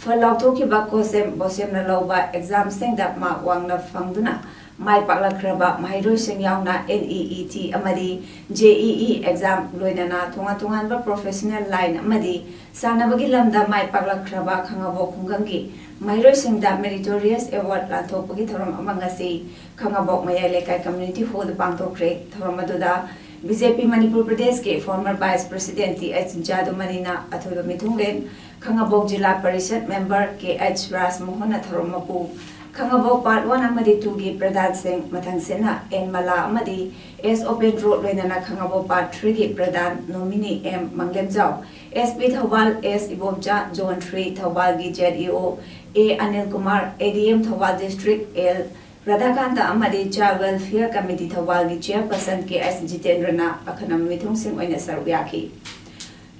ꯐꯜ ꯂꯥꯎꯊꯣꯛꯈꯤꯕ ꯀꯣꯁꯦꯝ ꯕꯣꯁꯦꯝꯅ ꯂꯧꯕ ꯑꯦꯛꯖꯥꯝꯁꯤꯡꯗ ꯃꯥꯔꯛ ꯋꯥꯡꯅ ꯐꯪꯗꯨꯅ ꯃꯥꯏ ꯄꯥꯛꯂꯛꯈ꯭ꯔꯕ ꯃꯍꯩꯔꯣꯏꯁꯤꯡ ꯌꯥꯎꯅ NEET ꯑꯃꯗꯤ JEE exam, ꯂꯣꯏꯅꯅ ꯇꯣꯉꯥꯟ ꯇꯣꯉꯥꯟꯕ professional line ꯑꯃꯗꯤ ꯁꯥꯟꯅꯕꯒꯤ ꯂꯝꯗ ꯃꯥꯏ ꯄꯥꯛꯂꯛꯈ꯭ꯔꯕ ꯈꯥꯉꯕꯣꯛ ꯈꯨꯡꯒꯪꯒꯤ ꯃꯍꯩꯔꯣꯏꯁꯤꯡꯗ meritorious award ꯂꯥꯟꯊꯣꯛꯄꯒꯤ ꯊꯧꯔꯝ ꯑꯃ ꯉꯁꯤ ꯈꯥꯉꯕꯣꯛ ꯃꯌꯥꯏ ꯂꯩꯀꯥꯏ community hall ꯗ ꯄꯥꯡꯊꯣꯛꯈ꯭ꯔꯦ꯫ ꯊꯧꯔꯝ ꯑꯗꯨꯗ BJP ꯃꯅꯤꯄꯨꯔ ꯄ꯭ꯔꯗꯦꯁꯀꯤ former vice president Th ꯖꯥꯗꯨꯃꯅꯤꯅ ꯑꯊꯣꯏꯕ ꯃꯤꯊꯨꯡꯂꯦꯟ, ꯈꯥꯉꯕꯣꯛ ꯖꯤꯂꯥ ꯄꯔꯤꯁꯠ member Kh ꯔꯥꯖꯃꯣꯍꯟꯅ ꯊꯧꯔꯝ ꯃꯄꯨ, ꯈꯥꯉꯕꯣꯛ part one ꯑꯃꯗꯤ two ꯒꯤ ꯄ꯭ꯔꯙꯥꯟꯁꯤꯡ ꯃꯊꯪꯁꯤꯠꯅ N ꯃꯂꯥ ꯑꯃꯗꯤ S ꯎꯄꯦꯟꯗ꯭ꯔꯣ, ꯂꯣꯏꯅꯅ ꯈꯥꯉꯕꯣꯛ part three ꯒꯤ ꯄ꯭ꯔꯙꯥꯟ nominee M ꯃꯪꯂꯦꯝꯖꯥꯎ, SP Thoubal S Ibomcha, Zone three ꯊꯧꯕꯥꯜꯒꯤ ZEO A Anil Kumar, ADM Thoubal district L ꯔꯥꯙꯥꯀꯥꯟꯇ ꯑꯃꯗꯤ Child Welfare Committee ꯊꯧꯕꯥꯜꯒꯤ chairperson Kh ꯖꯤꯇꯦꯟꯗ꯭ꯔꯅ ꯑꯈꯟꯅꯕ ꯃꯤꯊꯨꯡꯁꯤꯡ ꯑꯣꯏꯅ ꯁꯔꯨꯛ ꯌꯥꯈꯤ꯫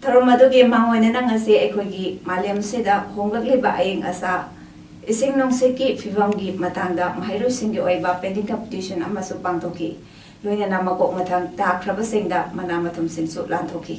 ꯊꯧꯔꯝ ꯑꯗꯨꯒꯤ ꯃꯥꯡꯑꯣꯏꯅꯅ ꯉꯁꯤ ꯑꯩꯈꯣꯏꯒꯤ ꯃꯥꯂꯦꯝ ꯑꯁꯤꯗ ꯍꯣꯡꯂꯛꯂꯤꯕ ꯑꯏꯪ ꯑꯁꯥ, ꯏꯁꯤꯡ ꯅꯨꯡꯁꯤꯠꯀꯤ ꯐꯤꯕꯝꯒꯤ ꯃꯇꯥꯡꯗ ꯃꯍꯩꯔꯣꯏꯁꯤꯡꯒꯤ ꯑꯣꯏꯕ painting competition ꯑꯃꯁꯨ ꯄꯥꯡꯊꯣꯛꯈꯤ꯫ ꯂꯣꯏꯅꯅ ꯃꯀꯣꯛ ꯃꯊꯪ ꯇꯥꯈ꯭ꯔꯕꯁꯤꯡꯗ ꯃꯅꯥ ꯃꯊꯨꯝꯁꯤꯡꯁꯨ ꯂꯥꯟꯊꯣꯛꯈꯤ꯫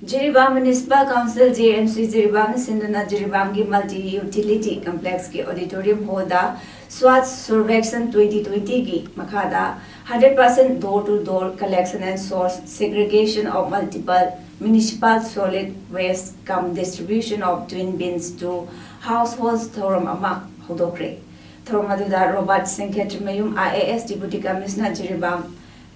ꯖꯤꯔꯤꯕꯥꯝ Municipal Council, JMC, ꯖꯤꯔꯤꯕꯥꯝꯅ ꯁꯤꯟꯗꯨꯅ ꯖꯤꯔꯤꯕꯥꯝꯒꯤ multi utility complex ꯀꯤ auditorium hall ꯗ Swachh Survekshan twenty twenty ꯒꯤ ꯃꯈꯥꯗ hundred percent door to door collection and source segregation of multiple municipal solid waste cum distribution of twin bins to households ꯊꯧꯔꯝ ꯑꯃ ꯍꯧꯗꯣꯛꯈ꯭ꯔꯦ꯫ ꯊꯧꯔꯝ ꯑꯗꯨꯗ Robert ꯁꯤꯡ ꯈꯦꯇ꯭ꯔꯤꯃꯌꯨꯝ, IAS, Deputy Commissioner, Jiribam,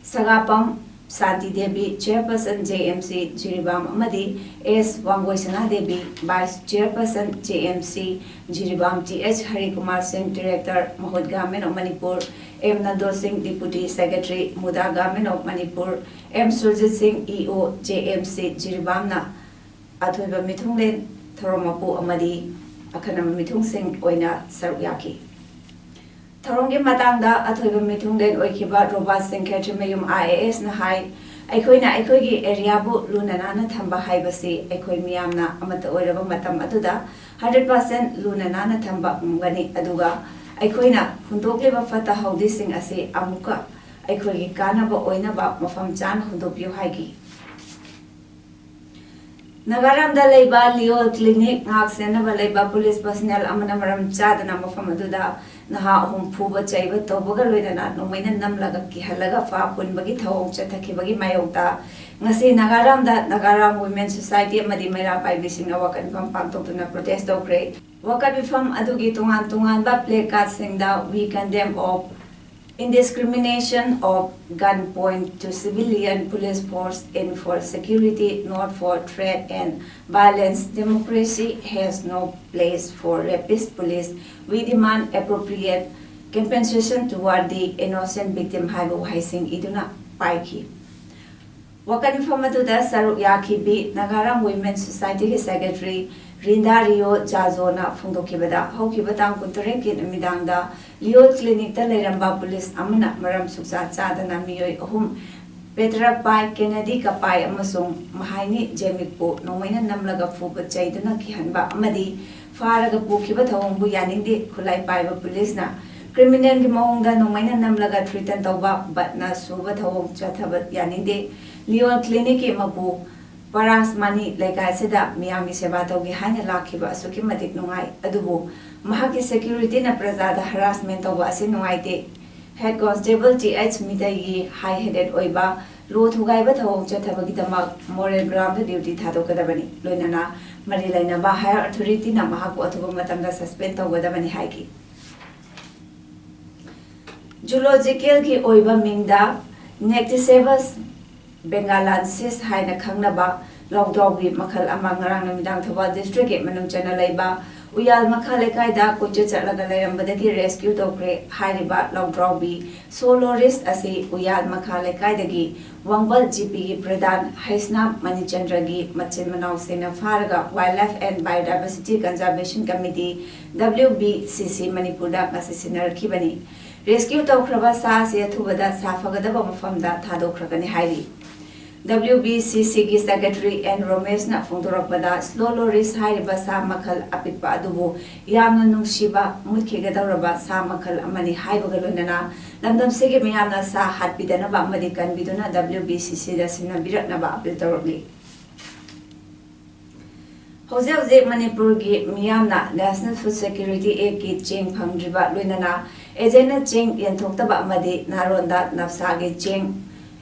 ꯁꯒꯥꯄꯝ ꯁꯥꯟꯇꯤ Devi, chairperson, JMC, Jiribam, ꯑꯃꯗꯤ S ꯋꯥꯡꯒꯣꯏꯁꯅꯥ Devi, vice chairperson, JMC, Jiribam, Th ꯍꯔꯤꯀꯨꯃꯥꯔ ꯁꯤꯡ, director, ꯃꯍꯨꯠ, Government of Manipur, M Nando ꯁꯤꯡ, deputy secretary, ꯃꯨꯗꯥ, Government of Manipur, M Surjit ꯁꯤꯡ, EO, JMC, ꯖꯤꯔꯤꯕꯥꯝꯅ ꯑꯊꯣꯏꯕ ꯃꯤꯊꯨꯡꯂꯦꯟ, ꯊꯧꯔꯝ ꯃꯄꯨ ꯑꯃꯗꯤ ꯑꯈꯟꯅꯕ ꯃꯤꯊꯨꯡꯁꯤꯡ ꯑꯣꯏꯅ ꯁꯔꯨꯛ ꯌꯥꯈꯤ꯫ ꯊꯧꯔꯝꯒꯤ ꯃꯇꯥꯡꯗ ꯑꯊꯣꯏꯕ ꯃꯤꯊꯨꯡꯂꯦꯟ ꯑꯣꯏꯈꯤꯕ ꯔꯣꯕꯥꯔꯠ ꯁꯤꯡ ꯈꯦꯇ꯭ꯔꯤꯃꯌꯨꯝ, IAS ꯅ ꯍꯥꯏ, ꯑꯩꯈꯣꯏꯅ ꯑꯩꯈꯣꯏꯒꯤ area ꯕꯨ ꯂꯨꯅ ꯅꯥꯟꯅ ꯊꯝꯕ ꯍꯥꯏꯕꯁꯤ ꯑꯩꯈꯣꯏ ꯃꯤꯌꯥꯝꯅ ꯑꯃꯠꯇ ꯑꯣꯏꯔꯕ ꯃꯇꯝ ꯑꯗꯨꯗ hundred percent ꯂꯨꯅ ꯅꯥꯟꯅ ꯊꯝꯕ ꯉꯝꯒꯅꯤ, ꯑꯗꯨꯒ ꯑꯩꯈꯣꯏꯅ ꯍꯨꯟꯗꯣꯛꯂꯤꯕ ꯐꯠꯇ ꯍꯥꯎꯗꯤꯁꯤꯡ ꯑꯁꯤ ꯑꯃꯨꯛꯀ ꯑꯩꯈꯣꯏꯒꯤ ꯀꯥꯟꯅꯕ ꯑꯣꯏꯅꯕ ꯃꯐꯝ ꯆꯥꯅ ꯍꯨꯟꯗꯣꯛꯄꯤꯌꯨ ꯍꯥꯏꯈꯤ꯫ ꯅꯥꯒꯥꯔꯥꯝꯗ ꯂꯩꯕ ꯂꯤꯑꯣꯜ ꯀ꯭ꯂꯤꯅꯤꯛ ꯉꯥꯛ ꯁꯦꯟꯅꯕ ꯂꯩꯕ ꯄꯨꯂꯤꯁ ꯄꯔꯁꯅꯦꯜ ꯑꯃꯅ ꯃꯔꯝ ꯆꯥꯗꯅ ꯃꯐꯝ ꯑꯗꯨꯗ ꯅꯍꯥ ꯑꯍꯨꯝ ꯐꯨꯕ ꯆꯩꯕ ꯇꯧꯕꯒ ꯂꯣꯏꯅꯅ ꯅꯣꯡꯃꯩꯅ ꯅꯝꯂꯒ ꯀꯤꯍꯜꯂꯒ ꯐꯥ ꯄꯨꯟꯕꯒꯤ ꯊꯧꯑꯣꯡ ꯆꯠꯊꯈꯤꯕꯒꯤ ꯃꯥꯌꯣꯛꯇ ꯉꯁꯤ ꯅꯥꯒꯥꯔꯥꯝꯗ ꯅꯥꯒꯥꯔꯥꯝ ꯋꯤꯃꯦꯟ ꯁꯣꯁꯥꯏꯇꯤ ꯑꯃꯗꯤ ꯃꯩꯔꯥ ꯄꯥꯏꯕꯤꯁꯤꯡꯅ ꯋꯥꯀꯠ ꯃꯤꯐꯝ ꯄꯥꯡꯊꯣꯛꯇꯨꯅ ꯄ꯭ꯔꯣꯇꯦꯁ ꯇꯧꯈ꯭ꯔꯦ꯫ ꯋꯥꯀꯠ ꯃꯤꯐꯝ ꯑꯗꯨꯒꯤ ꯇꯣꯉꯥꯟ ꯇꯣꯉꯥꯟꯕ play ꯀꯥꯔꯗꯁꯤꯡꯗ "We condemn of indiscrimination of gunpoint to civilian police force in for security, not for threat and violence. Democracy has no place for rapist police. We demand appropriate compensation toward the innocent victim" ꯍꯥꯏꯕ ꯋꯥꯍꯩꯁꯤꯡ ꯏꯗꯨꯅ ꯄꯥꯏꯈꯤ꯫ ꯋꯥꯀꯠ ꯃꯤꯐꯝ ꯑꯗꯨꯗ ꯁꯔꯨꯛ ꯌꯥꯈꯤꯕꯤ ꯅꯥꯒꯥꯔꯥꯝ women ꯁꯣꯁꯥꯏꯇꯤꯒꯤ secretary ꯔꯤꯟꯗꯥ Rio ꯖꯥꯖꯣꯅ ꯐꯣꯡꯗꯣꯛꯈꯤꯕꯗ, ꯍꯧꯈꯤꯕ ꯇꯥꯡ ꯀꯨꯟꯇꯔꯦꯠꯀꯤ ꯅꯨꯃꯤꯗꯥꯡꯗ ꯂꯤꯑꯣꯜ ꯀ꯭ꯂꯤꯅꯤꯛꯇ ꯂꯩꯔꯝꯕ ꯄꯨꯂꯤꯁ ꯑꯃꯅ ꯃꯔꯝ ꯁꯨꯛꯆꯥ ꯆꯥꯗꯅ ꯃꯤꯑꯣꯏ ꯑꯍꯨꯝ ꯄꯦꯇ꯭ꯔꯛ ꯄꯥꯏ, ꯀꯦꯅꯦꯗꯤ ꯀꯄꯥꯏ ꯑꯃꯁꯨꯡ ꯃꯍꯥꯏꯅꯤ ꯖꯦꯃꯤꯛꯄꯨ ꯅꯣꯡꯃꯩꯅ ꯅꯝꯂꯒ ꯐꯨꯕ ꯆꯩꯗꯨꯅ ꯀꯤꯍꯟꯕ ꯑꯃꯗꯤ ꯐꯥꯔꯒ ꯄꯨꯈꯤꯕ ꯊꯧꯑꯣꯡꯕꯨ ꯌꯥꯅꯤꯡꯗꯦ꯫ ꯈꯨꯠꯂꯥꯏ ꯄꯥꯏꯕ ꯄꯨꯂꯤꯁꯅ ꯀ꯭ꯔꯤꯃꯤꯅꯦꯜꯒꯤ ꯃꯑꯣꯡꯗ ꯅꯣꯡꯃꯩꯅ ꯅꯝꯂꯒ ꯊ꯭ꯔꯤꯇꯟ ꯇꯧꯕ, ꯕꯠꯅ ꯁꯨꯕ ꯊꯧꯑꯣꯡ ꯆꯠꯊꯕ ꯌꯥꯅꯤꯡꯗꯦ꯫ ꯂꯤꯑꯣꯟ ꯀ꯭ꯂꯤꯅꯤꯛꯀꯤ ꯃꯄꯨ ꯄꯔꯥꯁ ꯃꯥꯅꯤ ꯂꯩꯀꯥꯏ ꯑꯁꯤꯗ ꯃꯤꯌꯥꯝꯒꯤ ꯁꯦꯕꯥ ꯇꯧꯒꯦ ꯍꯥꯏꯅ ꯂꯥꯛꯈꯤꯕ ꯑꯁꯨꯛꯀꯤ ꯃꯇꯤꯛ ꯅꯨꯡꯉꯥꯏ, ꯑꯗꯨꯕꯨ ꯃꯍꯥꯛꯀꯤ ꯁꯦꯀ꯭ꯌꯨꯔꯤꯇꯤꯅ ꯄ꯭ꯔꯖꯥꯗ ꯍꯔꯥꯁꯃꯦꯟ ꯇꯧꯕ ꯑꯁꯤ ꯅꯨꯡꯉꯥꯏꯇꯦ꯫ ꯍꯦꯗ ꯀꯣꯟꯁꯇꯦꯕꯜ ꯇꯤ ꯑꯩꯆ ꯃꯤꯇꯩꯒꯤ ꯍꯥꯏ ꯍꯦꯗꯦꯠ ꯑꯣꯏꯕ ꯂꯣ ꯊꯨꯒꯥꯏꯕ ꯊꯧꯑꯣꯡ ꯆꯠꯊꯕꯒꯤꯗꯃꯛ ꯃꯣꯔꯦꯜ ꯒ꯭ꯔꯥꯎꯟꯗ ꯗ꯭ꯌꯨꯇꯤ ꯊꯥꯗꯣꯛꯀꯗꯕꯅꯤ꯫ ꯂꯣꯏꯅꯅ ꯃꯔꯤ ꯂꯩꯅꯕ ꯍꯥꯌꯔ ꯑꯣꯊꯣꯔꯤꯇꯤꯅ ꯃꯍꯥꯛꯄꯨ ꯑꯊꯨꯕ ꯃꯇꯝꯗ ꯁꯁꯄꯦꯟ ꯇꯧꯒꯗꯕꯅꯤ ꯍꯥꯏꯈꯤ꯫ ꯖꯨꯂꯣꯖꯤꯀꯦꯜꯒꯤ ꯑꯣꯏꯕ ꯃꯤꯡꯗ ꯅꯦꯛꯇꯤꯁꯦꯕꯁ ꯕꯦꯡꯒꯥꯂꯥꯟꯁꯤꯁ ꯍꯥꯏꯅ ꯈꯪꯅꯕ ꯂꯧꯗ꯭ꯔꯥꯎꯕꯤ ꯃꯈꯜ ꯑꯃ ꯉꯔꯥꯡ ꯅꯨꯃꯤꯗꯥꯡ ꯊꯧꯕꯥꯜ ꯗꯤꯁꯇ꯭ꯔꯤꯛꯀꯤ ꯃꯅꯨꯡ ꯆꯟꯅ ꯂꯩꯕ ꯎꯌꯥꯜ ꯃꯈꯥ ꯂꯩꯀꯥꯏꯗ ꯀꯣꯏꯆꯠ ꯆꯠꯂꯒ ꯂꯩꯔꯝꯕꯗꯒꯤ ꯔꯦꯁꯀ꯭ꯌꯨ ꯇꯧꯈ꯭ꯔꯦ꯫ ꯍꯥꯏꯔꯤꯕ ꯂꯧꯗ꯭ꯔꯥꯎꯕꯤ ꯁꯣꯂꯣꯔꯤꯁ ꯑꯁꯤ ꯎꯌꯥꯜ ꯃꯈꯥ ꯂꯩꯀꯥꯏꯗꯒꯤ ꯋꯥꯡꯕꯜ ꯖꯤ ꯄꯤꯒꯤ ꯄ꯭ꯔꯙꯥꯟ ꯍꯩꯁꯅꯥꯝ ꯃꯅꯤꯆꯟꯗ꯭ꯔꯒꯤ ꯃꯆꯤꯟ ꯃꯅꯥꯎꯁꯤꯡꯅ ꯐꯥꯔꯒ Wildlife and Biodiversity Conservation Committee, W B C C, ꯃꯅꯤꯄꯨꯔꯗ ꯉꯁꯤ ꯁꯤꯟꯅꯔꯛꯈꯤꯕꯅꯤ꯫ ꯔꯦꯁꯀ꯭ꯌꯨ ꯇꯧꯈ꯭ꯔꯕ ꯁꯥ ꯑꯁꯤ ꯑꯊꯨꯕꯗ ꯁꯥꯐꯒꯗꯕ ꯃꯐꯝꯗ ꯊꯥꯗꯣꯛꯈ꯭ꯔꯒꯅꯤ ꯍꯥꯏꯔꯤ꯫ W B C C ꯒꯤ ꯁꯦꯀ꯭ꯔꯦꯇꯔꯤ ꯑꯦꯟ ꯔꯣꯃꯦꯁꯅ ꯐꯣꯡꯗꯣꯔꯛꯄꯗ, ꯁ꯭ꯂꯣ ꯂꯣꯔꯤꯁ ꯍꯥꯏꯔꯤꯕ ꯁꯥ ꯃꯈꯜ ꯑꯄꯤꯛꯄ ꯑꯗꯨꯕꯨ ꯌꯥꯝꯅ ꯅꯨꯡꯁꯤꯕ, ꯃꯨꯠꯈꯤꯒꯗꯧꯔꯕ ꯁꯥ ꯃꯈꯜ ꯑꯃꯅꯤ ꯍꯥꯏꯕꯒ ꯂꯣꯏꯅꯅ ꯂꯝꯗꯝꯁꯤꯒꯤ ꯃꯤꯌꯥꯝꯅ ꯁꯥ ꯍꯥꯠꯄꯤꯗꯅꯕ ꯑꯃꯗꯤ ꯀꯟꯕꯤꯗꯨꯅ W B C C ꯗ ꯁꯤꯟꯅꯕꯤꯔꯛꯅꯕ ꯑꯄꯤꯜ ꯇꯧꯔꯛꯂꯤ꯫ ꯍꯧꯖꯤꯛ ꯍꯧꯖꯤꯛ ꯃꯅꯤꯄꯨꯔꯒꯤ ꯃꯤꯌꯥꯝꯅ National Food Security Actꯀꯤ ꯆꯦꯡ ꯐꯪꯗ꯭ꯔꯤꯕ, ꯂꯣꯏꯅꯅ agentꯅ ꯆꯦꯡ ꯌꯦꯟꯊꯣꯛꯇꯕ ꯑꯃꯗꯤ ꯅꯥꯔꯣꯟꯗ ꯅꯞꯁꯥꯒꯤ ꯆꯦꯡ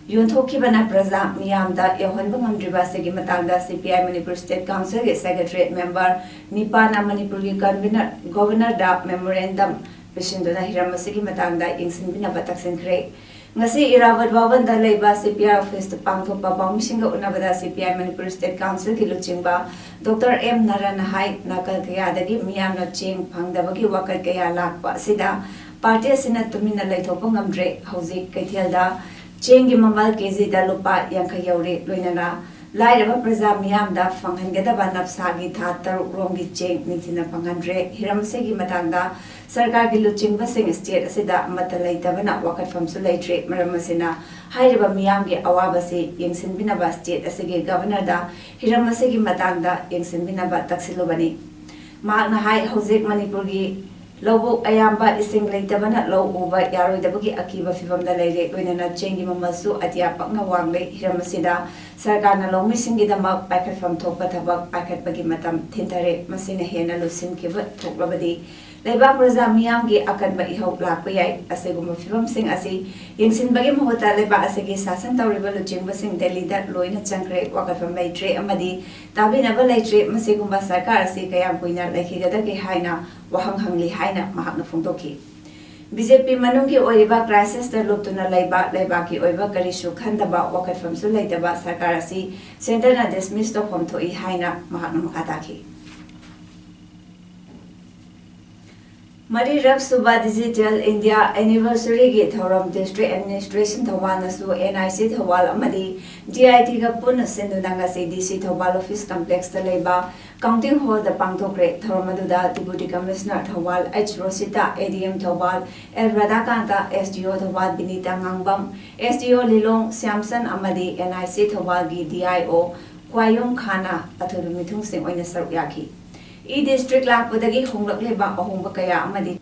ꯌꯣꯟꯊꯣꯛꯈꯤꯕꯅ ꯄ꯭ꯔꯖꯥ ꯃꯤꯌꯥꯝꯗ ꯌꯧꯍꯟꯕ ꯉꯝꯗ꯭ꯔꯤꯕ ꯑꯁꯤꯒꯤ ꯃꯇꯥꯡꯗ CPI Manipur State Councilꯒꯤ Secretariat member ꯅꯤꯄꯥꯅ ꯃꯅꯤꯄꯨꯔꯒꯤ convener, Governorꯗ memorandum ꯄꯤꯁꯤꯟꯗꯨꯅ ꯍꯤꯔꯝ ꯑꯁꯤꯒꯤ ꯃꯇꯥꯡꯗ ꯌꯦꯡꯁꯤꯟꯕꯤꯅꯕ ꯇꯛꯁꯤꯟꯈ꯭ꯔꯦ꯫ ꯉꯁꯤ ꯏꯔꯥꯕꯣꯠ ꯚꯕꯟꯗ ꯂꯩꯕ CPI officeꯇ ꯄꯥꯡꯊꯣꯛꯄ ꯄꯥꯎꯃꯤꯁꯤꯡꯒ ꯎꯅꯕꯗ CPI Manipur State Councilꯒꯤ ꯂꯨꯆꯤꯡꯕ Doctor M ꯅꯥꯔꯥꯌꯟꯅ ꯍꯥꯏ, ꯅꯥꯀꯜ ꯀꯌꯥꯗꯒꯤ ꯃꯤꯌꯥꯝꯅ ꯆꯦꯡ ꯐꯪꯗꯕꯒꯤ ꯋꯥꯀꯠ ꯀꯌꯥ ꯂꯥꯛꯄ ꯑꯁꯤꯗ party ꯑꯁꯤꯅ ꯇꯨꯃꯤꯟꯅ ꯂꯩꯊꯣꯛꯄ ꯉꯝꯗ꯭ꯔꯦ꯫ ꯍꯧꯖꯤꯛ ꯀꯩꯊꯦꯜꯗ ꯆꯦꯡꯒꯤ ꯃꯃꯜ KGꯗ ꯂꯨꯄꯥ ꯌꯥꯡꯈꯩ ꯌꯧꯔꯦ, ꯂꯣꯏꯅꯅ ꯂꯥꯏꯔꯕ ꯄ꯭ꯔꯖꯥ ꯃꯤꯌꯥꯝꯗ ꯐꯪꯍꯟꯒꯗꯕ ꯅꯞꯁꯥꯒꯤ ꯊꯥ ꯇꯔꯨꯛ ꯔꯣꯝꯒꯤ ꯆꯦꯡ ꯅꯤꯡꯊꯤꯅ ꯐꯪꯍꯟꯗ꯭ꯔꯦ꯫ ꯍꯤꯔꯝ ꯑꯁꯤꯒꯤ ꯃꯇꯥꯡꯗ ꯁꯔꯀꯥꯔꯒꯤ ꯂꯨꯆꯤꯡꯕꯁꯤꯡ state ꯑꯁꯤꯗ ꯑꯃꯠꯇ ꯂꯩꯇꯕꯅ ꯋꯥꯀꯠꯐꯝꯁꯨ ꯂꯩꯇ꯭ꯔꯦ꯫ ꯃꯔꯝ ꯑꯁꯤꯅ ꯍꯥꯏꯔꯤꯕ ꯃꯤꯌꯥꯝꯒꯤ ꯑꯋꯥꯕꯁꯤ ꯌꯦꯡꯁꯤꯟꯕꯤꯅꯕ state ꯑꯁꯤꯒꯤ Governorꯗ ꯍꯤꯔꯝ ꯑꯁꯤꯒꯤ ꯃꯇꯥꯡꯗ ꯌꯦꯡꯁꯤꯟꯕꯤꯅꯕ ꯇꯛꯁꯤꯜꯂꯨꯕꯅꯤ꯫ ꯃꯍꯥꯛꯅ ꯍꯥꯏ, ꯍꯧꯖꯤꯛ ꯃꯅꯤꯄꯨꯔꯒꯤ ꯂꯧꯕꯨꯛ ꯑꯌꯥꯝꯕ ꯏꯁꯤꯡ ꯂꯩꯇꯕꯅ ꯂꯧ ꯎꯕ ꯌꯥꯔꯣꯏꯗꯕꯒꯤ ꯑꯀꯤꯕ ꯐꯤꯚꯝꯗ ꯂꯩꯔꯦ, ꯂꯣꯏꯅꯅ ꯆꯦꯡꯒꯤ ꯃꯃꯜꯁꯨ ꯑꯇꯤꯌꯥ ꯄꯛꯅ ꯋꯥꯡꯂꯦ꯫ ꯍꯤꯔꯝ ꯑꯁꯤꯗ ꯁꯔꯀꯥꯔꯅ ꯂꯧꯃꯤꯁꯤꯡꯒꯤꯗꯃꯛ ꯄꯥꯏꯈꯠꯐꯝ ꯊꯣꯛꯄ ꯊꯕꯛ ꯄꯥꯏꯈꯠꯄꯒꯤ ꯃꯇꯝ ꯊꯤꯟꯊꯔꯦ꯫ ꯃꯁꯤꯅ ꯍꯦꯟꯅ ꯂꯨꯁꯤꯟꯈꯤꯕ ꯊꯣꯛꯂꯕꯗꯤ ꯂꯩꯕꯥꯛ ꯄ꯭ꯔꯖꯥ ꯃꯤꯌꯥꯝꯒꯤ ꯑꯀꯟꯕ ꯏꯍꯧ ꯂꯥꯛꯄ ꯌꯥꯏ꯫ ꯑꯁꯤꯒꯨꯝꯕ ꯐꯤꯚꯝꯁꯤꯡ ꯑꯁꯤ ꯌꯦꯡꯁꯤꯟꯕꯒꯤ ꯃꯍꯨꯠꯇ ꯂꯩꯕꯥꯛ ꯑꯁꯤꯒꯤ ꯁꯥꯁꯟ ꯇꯧꯔꯤꯕ ꯂꯨꯆꯤꯡꯕꯁꯤꯡ ꯗꯦꯜꯂꯤꯗ ꯂꯣꯏꯅ ꯆꯪꯈ꯭ꯔꯦ꯫ ꯋꯥꯀꯠꯐꯝ ꯂꯩꯇ꯭ꯔꯦ ꯑꯃꯗꯤ ꯇꯥꯕꯤꯅꯕ ꯂꯩꯇ꯭ꯔꯦ꯫ ꯃꯁꯤꯒꯨꯝꯕ ꯁꯔꯀꯥꯔ ꯑꯁꯤ ꯀꯌꯥꯝ ꯀꯨꯏꯅ ꯂꯩꯈꯤꯒꯗꯒꯦ ꯍꯥꯏꯅ ꯋꯥꯍꯪ ꯍꯪꯂꯤ ꯍꯥꯏꯅ ꯃꯍꯥꯛꯅ ꯐꯣꯡꯗꯣꯛꯈꯤ꯫ BJP ꯃꯅꯨꯡꯒꯤ ꯑꯣꯏꯔꯤꯕ crisisꯇ ꯂꯨꯞꯇꯨꯅ ꯂꯩꯕ, ꯂꯩꯕꯥꯛꯀꯤ ꯑꯣꯏꯕ ꯀꯔꯤꯁꯨ ꯈꯟꯗꯕ, ꯋꯥꯀꯠꯐꯝꯁꯨ ꯂꯩꯇꯕ ꯁꯔꯀꯥꯔ ꯑꯁꯤ centreꯅ dismiss ꯇꯧꯐꯝ ꯊꯣꯛꯏ ꯍꯥꯏꯅ ꯃꯍꯥꯛꯅ ꯃꯈꯥ ꯇꯥꯈꯤ꯫ ꯃꯔꯤꯔꯛ ꯁꯨꯕ Digital India Anniversaryꯒꯤ ꯊꯧꯔꯝ District Administration ꯊꯧꯕꯥꯜꯅꯁꯨ NIC ꯊꯧꯕꯥꯜ ꯑꯃꯗꯤ DITꯒ ꯄꯨꯟꯅ ꯁꯤꯟꯗꯨꯅ ꯉꯁꯤ DC ꯊꯧꯕꯥꯜ office complexꯇ ꯂꯩꯕ Counting Hallꯗ ꯄꯥꯡꯊꯣꯛꯈ꯭ꯔꯦ꯫ ꯊꯧꯔꯝ ꯑꯗꯨꯗ Deputy Commissioner Thoubal H ꯔꯣꯁꯤꯇꯥ, ADM Thoubal L ꯔꯥꯙꯥꯀꯥꯟꯇ, SDO Thoubal Binita ꯉꯥꯡꯕꯝ, SDO ꯂꯤꯂꯣꯡ ꯁ꯭ꯌꯥꯝꯁꯟ ꯑꯃꯗꯤ NIC ꯊꯧꯕꯥꯜꯒꯤ DIO ꯈ꯭ꯋꯥꯏꯌꯨꯝ ꯈꯥꯟꯅ ꯑꯊꯣꯏꯕ ꯃꯤꯊꯨꯡꯁꯤꯡ ꯑꯣꯏꯅ ꯁꯔꯨꯛ ꯌꯥꯈꯤ꯫ E-District ꯂꯥꯛꯄꯗꯒꯤ ꯍꯣꯡꯂꯛꯂꯤꯕ ꯑꯍꯣꯡꯕ ꯀꯌꯥ ꯑꯃꯗꯤ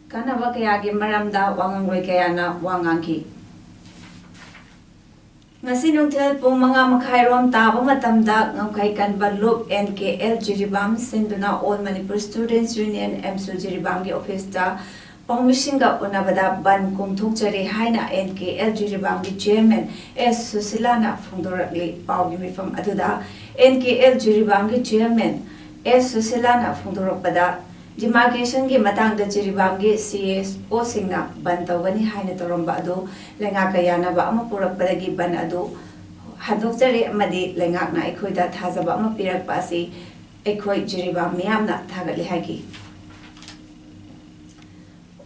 ꯀꯥꯟꯅꯕ ꯀꯌꯥꯒꯤ ꯃꯔꯝꯗ ꯋꯥꯉꯥꯡꯂꯣꯏ ꯀꯌꯥꯅ ꯋꯥ ꯉꯥꯡꯈꯤ꯫ ꯉꯁꯤ ꯅꯨꯡꯊꯤꯜ ꯄꯨꯡ ꯃꯉꯥ ꯃꯈꯥꯏꯔꯣꯝ ꯇꯥꯕ ꯃꯇꯝꯗ ꯉꯝꯈꯩ ꯀꯟꯕ ꯂꯨꯞ N K L ꯖꯤꯔꯤꯕꯥꯝ ꯁꯤꯟꯗꯨꯅ All Manipur Students Union, AMSU, ꯖꯤꯔꯤꯕꯥꯝꯒꯤ ꯑꯣꯐꯤꯁꯇ ꯄꯥꯎꯃꯤꯁꯤꯡꯒ ꯎꯅꯕꯗ ꯕꯟ ꯀꯣꯝꯊꯣꯛꯆꯔꯤ ꯍꯥꯏꯅ N K L ꯖꯤꯔꯤꯕꯥꯝꯒꯤ ꯆꯤꯌꯔꯃꯦꯟ ꯑꯦꯁ ꯁꯨꯁꯤꯂꯥꯅ ꯐꯣꯡꯗꯣꯔꯛꯂꯤ꯫ ꯄꯥꯎꯒꯤ ꯃꯤꯐꯝ ꯑꯗꯨꯗ N K L ꯖꯤꯔꯤꯕꯥꯝꯒꯤ ꯆꯤꯌꯔꯃꯦꯟ ꯑꯦꯁ ꯁꯨꯁꯤꯂꯥꯅ ꯐꯣꯡꯗꯣꯔꯛꯄꯗ, ꯗꯤꯃꯥꯔꯀꯦꯁꯟꯒꯤ ꯃꯇꯥꯡꯗ ꯖꯤꯔꯤꯕꯥꯝꯒꯤ ꯁꯤ ꯑꯦꯁ ꯑꯣꯁꯤꯡꯅ ꯕꯟ ꯇꯧꯒꯅꯤ ꯍꯥꯏꯅ ꯇꯧꯔꯝꯕ ꯑꯗꯨ ꯂꯩꯉꯥꯛꯀ ꯌꯥꯅꯕ ꯑꯃ ꯄꯨꯔꯛꯄꯗꯒꯤ ꯕꯟ ꯑꯗꯨ ꯍꯟꯗꯣꯛꯆꯔꯦ ꯑꯃꯗꯤ ꯂꯩꯉꯥꯛꯅ ꯑꯩꯈꯣꯏꯗ ꯊꯥꯖꯕ ꯑꯃ ꯄꯤꯔꯛꯄ ꯑꯁꯤ ꯑꯩꯈꯣꯏ ꯖꯤꯔꯤꯕꯥꯝ ꯃꯤꯌꯥꯝꯅ ꯊꯥꯒꯠꯂꯤ ꯍꯥꯏꯈꯤ꯫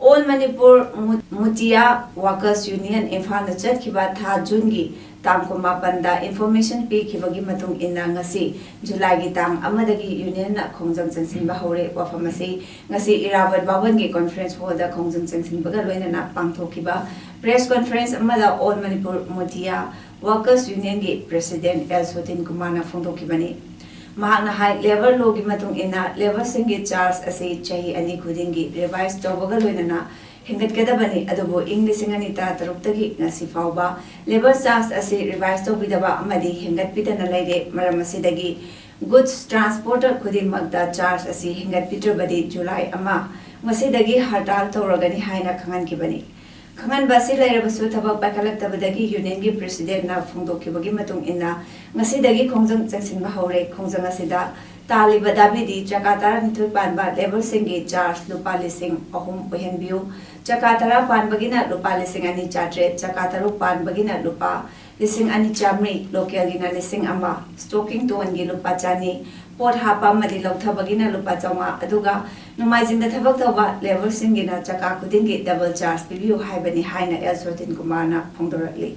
All Manipur Mu-, Mutia Workers Union ꯏꯝꯐꯥꯜꯗ ꯆꯠꯈꯤꯕ ꯊꯥ ꯖꯨꯟꯒꯤ ꯇꯥꯡ ꯀꯨꯟꯃꯥꯄꯟꯗ ꯏꯟꯐꯣꯔꯃꯦꯁꯟ ꯄꯤꯈꯤꯕꯒꯤ ꯃꯇꯨꯡ ꯏꯟꯅ ꯉꯁꯤ ꯖꯨꯂꯥꯏꯒꯤ ꯇꯥꯡ ꯑꯃꯗꯒꯤ ꯌꯨꯅꯤꯌꯟꯅ ꯈꯣꯡꯖꯪ ꯆꯪꯁꯤꯟꯕ ꯍꯧꯔꯦ꯫ ꯋꯥꯐꯝ ꯑꯁꯤ ꯉꯁꯤ ꯏꯔꯥꯕꯣꯠ ꯚꯕꯟꯒꯤ ꯀꯣꯟꯐꯔꯦꯟꯁ ꯍꯣꯜꯗ ꯈꯣꯡꯖꯪ ꯆꯪꯁꯤꯟꯕꯒ ꯂꯣꯏꯅꯅ ꯄꯥꯡꯊꯣꯛꯈꯤꯕ ꯄ꯭ꯔꯦꯁ ꯀꯣꯟꯐꯔꯦꯟꯁ ꯑꯃꯗ All Manipur Mutia Workers Unionꯒꯤ ꯄ꯭ꯔꯦꯁꯤꯗꯦꯟꯠ ꯑꯦꯜ ꯁꯣꯇꯤꯟ ꯀꯨꯃꯥꯔꯅ ꯐꯣꯡꯗꯣꯛꯈꯤꯕꯅꯤ꯫ ꯃꯍꯥꯛꯅ ꯍꯥꯏ, ꯂꯦꯕꯔ ꯂꯣꯒꯤ ꯃꯇꯨꯡ ꯏꯟꯅ ꯂꯦꯕꯔꯁꯤꯡꯒꯤ ꯆꯥꯔꯖ ꯑꯁꯤ ꯆꯍꯤ ꯑꯅꯤ ꯈꯨꯗꯤꯡꯒꯤ ꯔꯤꯚꯥꯏꯁ ꯇꯧꯕꯒ ꯂꯣꯏꯅꯅ ꯍꯦꯟꯒꯠꯀꯗꯕꯅꯤ, ꯑꯗꯨꯕꯨ ꯏꯪ ꯂꯤꯁꯤꯡ ꯑꯅꯤ ꯇꯔꯥꯇꯔꯨꯛꯇꯒꯤ ꯉꯁꯤ ꯐꯥꯎꯕ ꯂꯦꯕꯔ ꯆꯥꯔꯖ ꯑꯁꯤ ꯔꯤꯚꯥꯏꯁ ꯇꯧꯕꯤꯗꯕ ꯑꯃꯗꯤ ꯍꯦꯟꯒꯠꯄꯤꯗꯅ ꯂꯩꯔꯦ꯫ ꯃꯔꯝ ꯑꯁꯤꯗꯒꯤ ꯒꯨꯗꯁ ꯇ꯭ꯔꯥꯟꯁꯄꯣꯔꯇꯔ ꯈꯨꯗꯤꯡꯃꯛꯇ ꯆꯥꯔꯖ ꯑꯁꯤ ꯍꯦꯟꯒꯠꯄꯤꯗ꯭ꯔꯕꯗꯤ ꯖꯨꯂꯥꯏ ꯑꯃ, ꯉꯁꯤꯗꯒꯤ ꯍꯔꯇꯥꯜ ꯇꯧꯔꯒꯅꯤ ꯍꯥꯏꯅ ꯈꯪꯍꯟꯈꯤꯕꯅꯤ꯫ ꯈꯪꯍꯟꯕ ꯑꯁꯤ ꯂꯩꯔꯕꯁꯨ ꯊꯕꯛ ꯄꯥꯏꯈꯠꯂꯛꯇꯕꯗꯒꯤ ꯌꯨꯅꯤꯌꯟꯒꯤ ꯄ꯭ꯔꯦꯁꯤꯗꯦꯟꯠꯅ ꯐꯣꯡꯗꯣꯛꯈꯤꯕꯒꯤ ꯃꯇꯨꯡ ꯏꯟꯅ ꯉꯁꯤꯗꯒꯤ ꯈꯣꯡꯖꯪ ꯆꯪꯁꯤꯟꯕ ꯍꯧꯔꯦ꯫ ꯈꯣꯡꯖꯪ ꯑꯁꯤꯗ ꯇꯥꯜꯂꯤꯕ ꯗꯥꯕꯤꯗꯤ ꯆꯀꯥ ꯇꯔꯥꯅꯤꯊꯣꯏ ꯄꯥꯟꯕ ꯂꯦꯕꯔꯁꯤꯡꯒꯤ ꯆꯥꯔꯖ ꯂꯨꯄꯥ ꯂꯤꯁꯤꯡ ꯑꯍꯨꯝ ꯑꯣꯏꯍꯟꯕꯤꯌꯨ, ꯆꯀꯥ ꯇꯔꯥ ꯄꯥꯟꯕꯒꯤꯅ ꯂꯨꯄꯥ ꯂꯤꯁꯤꯡ ꯑꯅꯤ ꯆꯥꯇ꯭ꯔꯦꯠ, ꯆꯀꯥ ꯇꯔꯨꯛ ꯄꯥꯟꯕꯒꯤꯅ ꯂꯨꯄꯥ ꯂꯤꯁꯤꯡ ꯑꯅꯤ ꯆꯥꯃꯔꯤ, ꯂꯣꯀꯦꯜꯒꯤꯅ ꯂꯤꯁꯤꯡ ꯑꯃ, ꯁ꯭ꯇꯣꯀꯤꯡ ꯇꯣꯟꯒꯤ ꯂꯨꯄꯥ ꯆꯅꯤ, ꯄꯣꯠ ꯍꯥꯞꯄ ꯑꯃꯗꯤ ꯂꯧꯊꯕꯒꯤꯅ ꯂꯨꯄꯥ ꯆꯥꯝꯃꯉꯥ, ꯑꯗꯨꯒ ꯅꯣꯡꯃꯥꯏꯖꯤꯡꯗ ꯊꯕꯛ ꯇꯧꯕ ꯂꯦꯕꯔꯁꯤꯡꯒꯤꯅ ꯆꯀꯥ ꯈꯨꯗꯤꯡꯒꯤ ꯗꯕꯜ ꯆꯥꯔꯖ ꯄꯤꯕꯤꯌꯨ ꯍꯥꯏꯕꯅꯤ ꯍꯥꯏꯅ ꯑꯦꯜ ꯁꯣꯇꯤꯟ ꯀꯨꯃꯥꯔꯅ ꯐꯣꯡꯗꯣꯔꯛꯂꯤ꯫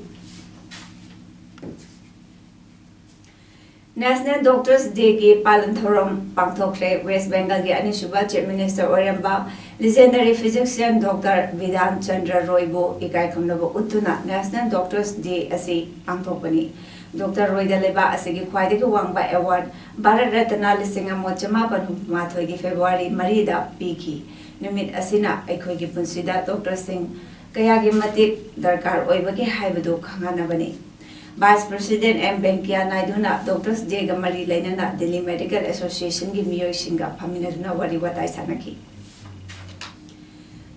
National Doctors Dayꯒꯤ ꯄꯥꯂꯟ ꯊꯧꯔꯝ ꯄꯥꯡꯊꯣꯛꯈ꯭ꯔꯦ꯫ ꯋꯦꯁ ꯕꯦꯡꯒꯜꯒꯤ ꯑꯅꯤꯁꯨꯕ ꯆꯤꯐ ꯃꯤꯅꯤꯁꯇꯔ ꯑꯣꯏꯔꯝꯕ ꯂꯤꯖꯦꯟꯗꯔꯤ ꯐꯤꯖꯤꯁꯤꯌꯟ ꯗꯣꯛꯇꯔ ꯕꯤꯙꯥꯟ ꯆꯟꯗ꯭ꯔ ꯔꯣꯏꯕꯨ ꯏꯀꯥꯏ ꯈꯨꯝꯅꯕ ꯎꯠꯇꯨꯅ National Doctors Day ꯑꯁꯤ ꯄꯥꯡꯊꯣꯛꯄꯅꯤ꯫ ꯗꯣꯛꯇꯔ ꯔꯣꯏꯗ ꯂꯩꯕꯥꯛ ꯑꯁꯤꯒꯤ ꯈ꯭ꯋꯥꯏꯗꯒꯤ ꯋꯥꯡꯕ ꯑꯦꯋꯥꯔꯗ ꯚꯥꯔꯠ ꯔꯠꯅ ꯂꯤꯁꯤꯡ ꯑꯃ ꯆꯃꯥꯄꯟ ꯍꯨꯝꯐꯨ ꯃꯥꯊꯣꯏꯒꯤ ꯐꯦꯕ꯭ꯔꯨꯋꯥꯔꯤ ꯃꯔꯤꯗ ꯄꯤꯈꯤ꯫ ꯅꯨꯃꯤꯠ ꯑꯁꯤꯅ ꯑꯩꯈꯣꯏꯒꯤ ꯄꯨꯟꯁꯤꯗ ꯗꯣꯛꯇꯔꯁꯤꯡ ꯀꯌꯥꯒꯤ ꯃꯇꯤꯛ ꯗꯔꯀꯥꯔ ꯑꯣꯏꯕꯒꯦ ꯍꯥꯏꯕꯗꯨ ꯈꯪꯍꯟꯅꯕꯅꯤ꯫ Vice President M Venkaiah Naidu ꯅ Doctors Day ꯒ ꯃꯔꯤ ꯂꯩꯅꯅ Delhi Medical Association ꯒꯤ ꯃꯤꯑꯣꯏꯁꯤꯡꯒ ꯐꯝꯃꯤꯟꯅꯗꯨꯅ ꯋꯥꯔꯤ ꯋꯥꯇꯥꯏ ꯁꯥꯟꯅꯈꯤ꯫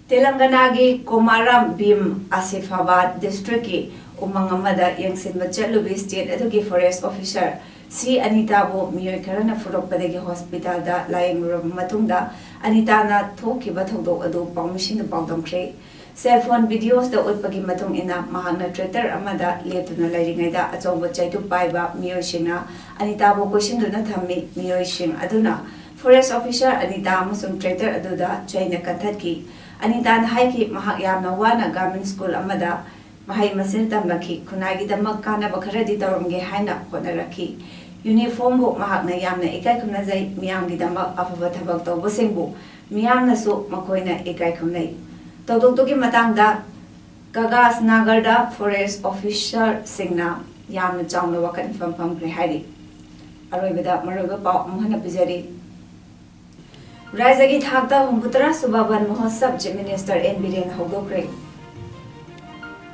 ꯇꯦꯂꯪꯒꯅꯥꯒꯤ ꯀꯣꯃꯥꯔꯥꯝ ꯚꯤꯝ ꯑꯁꯤꯐꯥꯕꯥꯗ ꯗꯤꯁꯇ꯭ꯔꯤꯛꯀꯤ ꯎꯃꯪ ꯑꯃꯗ ꯌꯦꯡꯁꯤꯟꯕ ꯆꯠꯂꯨꯕꯤ ꯁ꯭ꯇꯦꯠ ꯑꯗꯨꯒꯤ ꯐꯣꯔꯦꯁ꯭ꯠ ꯑꯣꯐꯤꯁꯥꯔ ꯁꯤ ꯑꯅꯤꯇꯥꯕꯨ ꯃꯤꯑꯣꯏ ꯈꯔꯅ ꯐꯨꯗꯣꯛꯄꯗꯒꯤ ꯍꯣꯁꯄꯤꯇꯥꯜꯗ ꯂꯥꯌꯦꯡꯂꯨꯔꯕ ꯃꯇꯨꯡꯗ ꯑꯅꯤꯇꯥꯅ ꯊꯣꯛꯈꯤꯕ ꯊꯧꯗꯣꯛ ꯑꯗꯨ ꯄꯥꯎꯃꯤꯁꯤꯡꯅ ꯄꯥꯎꯗꯝꯈ꯭ꯔꯦ꯫ ꯁꯦꯜ ꯐꯣꯟ ꯚꯤꯗꯤꯑꯣꯁꯇ ꯎꯠꯄꯒꯤ ꯃꯇꯨꯡ ꯏꯟꯅ, ꯃꯍꯥꯛꯅ ꯇ꯭ꯔꯦꯛꯇꯔ ꯑꯃꯗ ꯂꯦꯞꯇꯨꯅ ꯂꯩꯔꯤꯉꯩꯗ ꯑꯆꯧꯕ ꯆꯩꯇꯨꯞ ꯄꯥꯏꯕ ꯃꯤꯑꯣꯏꯁꯤꯡꯅ ꯑꯅꯤꯇꯥꯕꯨ ꯀꯣꯏꯁꯤꯟꯗꯨꯅ ꯊꯝꯃꯤ꯫ ꯃꯤꯑꯣꯏꯁꯤꯡ ꯑꯗꯨꯅ ꯐꯣꯔꯦꯁ꯭ꯠ ꯑꯣꯐꯤꯁꯥꯔ ꯑꯅꯤꯇꯥ ꯑꯃꯁꯨꯡ ꯇ꯭ꯔꯦꯛꯇꯔ ꯑꯗꯨꯗ ꯆꯩꯅ ꯀꯟꯊꯠꯈꯤ꯫ ꯑꯅꯤꯇꯥꯅ ꯍꯥꯏꯈꯤ, ꯃꯍꯥꯛ ꯌꯥꯝꯅ ꯋꯥꯅ ꯒꯚꯔꯟꯃꯦꯟꯠ ꯁ꯭ꯀꯨꯜ ꯑꯃꯗ ꯃꯍꯩ ꯃꯁꯤꯡ ꯇꯝꯂꯛꯈꯤ, ꯈꯨꯟꯅꯥꯏꯒꯤꯗꯃꯛ ꯀꯥꯟꯅꯕ ꯈꯔꯗꯤ ꯇꯧꯔꯝꯒꯦ ꯍꯥꯏꯅ ꯍꯣꯠꯅꯔꯛꯈꯤ꯫ ꯌꯨꯅꯤꯐꯣꯔꯝꯕꯨ ꯃꯍꯥꯛꯅ ꯌꯥꯝꯅ ꯏꯀꯥꯏ ꯈꯨꯝꯅꯖꯩ, ꯃꯤꯌꯥꯝꯒꯤꯗꯃꯛ ꯑꯐꯕ ꯊꯕꯛ ꯇꯧꯕꯁꯤꯡꯕꯨ ꯃꯤꯌꯥꯝꯅꯁꯨ ꯃꯈꯣꯏꯅ ꯏꯀꯥꯏ ꯈꯨꯝꯅꯩ꯫ ꯊꯧꯗꯣꯛꯇꯨꯒꯤ ꯃꯇꯥꯡꯗ ꯀꯥꯒꯥꯖ ꯅꯥꯒꯔꯗ ꯐꯣꯔꯦꯁ꯭ꯠ ꯑꯣꯐꯤꯁꯥꯔꯁꯤꯡꯅ ꯌꯥꯝꯅ ꯆꯥꯎꯅ ꯋꯥꯀꯠ ꯃꯤꯐꯝ ꯐꯝꯈ꯭ꯔꯦ ꯍꯥꯏꯔꯤ꯫ ꯑꯔꯣꯏꯕꯗ ꯃꯔꯨꯑꯣꯏꯕ ꯄꯥꯎ ꯑꯃꯨꯛ ꯍꯟꯅ ꯄꯤꯖꯔꯤ꯫ ꯔꯥꯖ꯭ꯌꯒꯤ ꯊꯥꯛꯇ ꯍꯨꯝꯐꯨꯇꯔꯥ ꯁꯨꯕ ꯕꯟ ꯃꯍꯣꯠꯁꯕ Chief Minister N ꯕꯤꯔꯦꯟ ꯍꯧꯗꯣꯛꯈ꯭ꯔꯦ꯫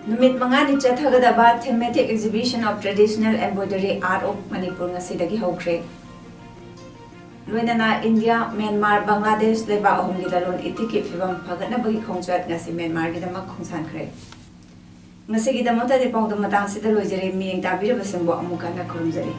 ꯅꯨꯃꯤꯠ ꯃꯉꯥꯅꯤ ꯆꯠꯊꯒꯗꯕ Thematic Exhibition of Traditional Embroidery Art of Manipur ꯉꯁꯤꯗꯒꯤ ꯍꯧꯈ꯭ꯔꯦ꯫ ꯂꯣꯏꯅꯅ ꯏꯟꯗꯤꯌꯥ, ꯃ꯭ꯌꯥꯟꯃꯥꯔ, ꯕꯪꯒ꯭ꯂꯥꯗꯦꯁ ꯂꯩꯕꯥꯛ ꯑꯍꯨꯝꯒꯤ ꯂꯂꯣꯟ ꯏꯇꯤꯛꯀꯤ ꯐꯤꯕꯝ ꯐꯒꯠꯅꯕꯒꯤ ꯈꯣꯡꯆꯠ ꯉꯁꯤ ꯃ꯭ꯌꯥꯟꯃꯥꯔꯒꯤꯗꯃꯛ ꯈꯣꯡꯁꯥꯟꯈ꯭ꯔꯦ꯫ ꯉꯁꯤꯒꯤꯗꯃꯛꯇꯗꯤ ꯄꯥꯎꯗꯝ ꯃꯇꯥꯡꯁꯤꯗ ꯂꯣꯏꯖꯔꯦ꯫ ꯃꯤꯠꯌꯦꯡ ꯇꯥꯕꯤꯔꯕꯁꯤꯡꯕꯨ ꯑꯃꯨꯛ ꯍꯟꯅ ꯈꯨꯔꯨꯝꯖꯔꯤ꯫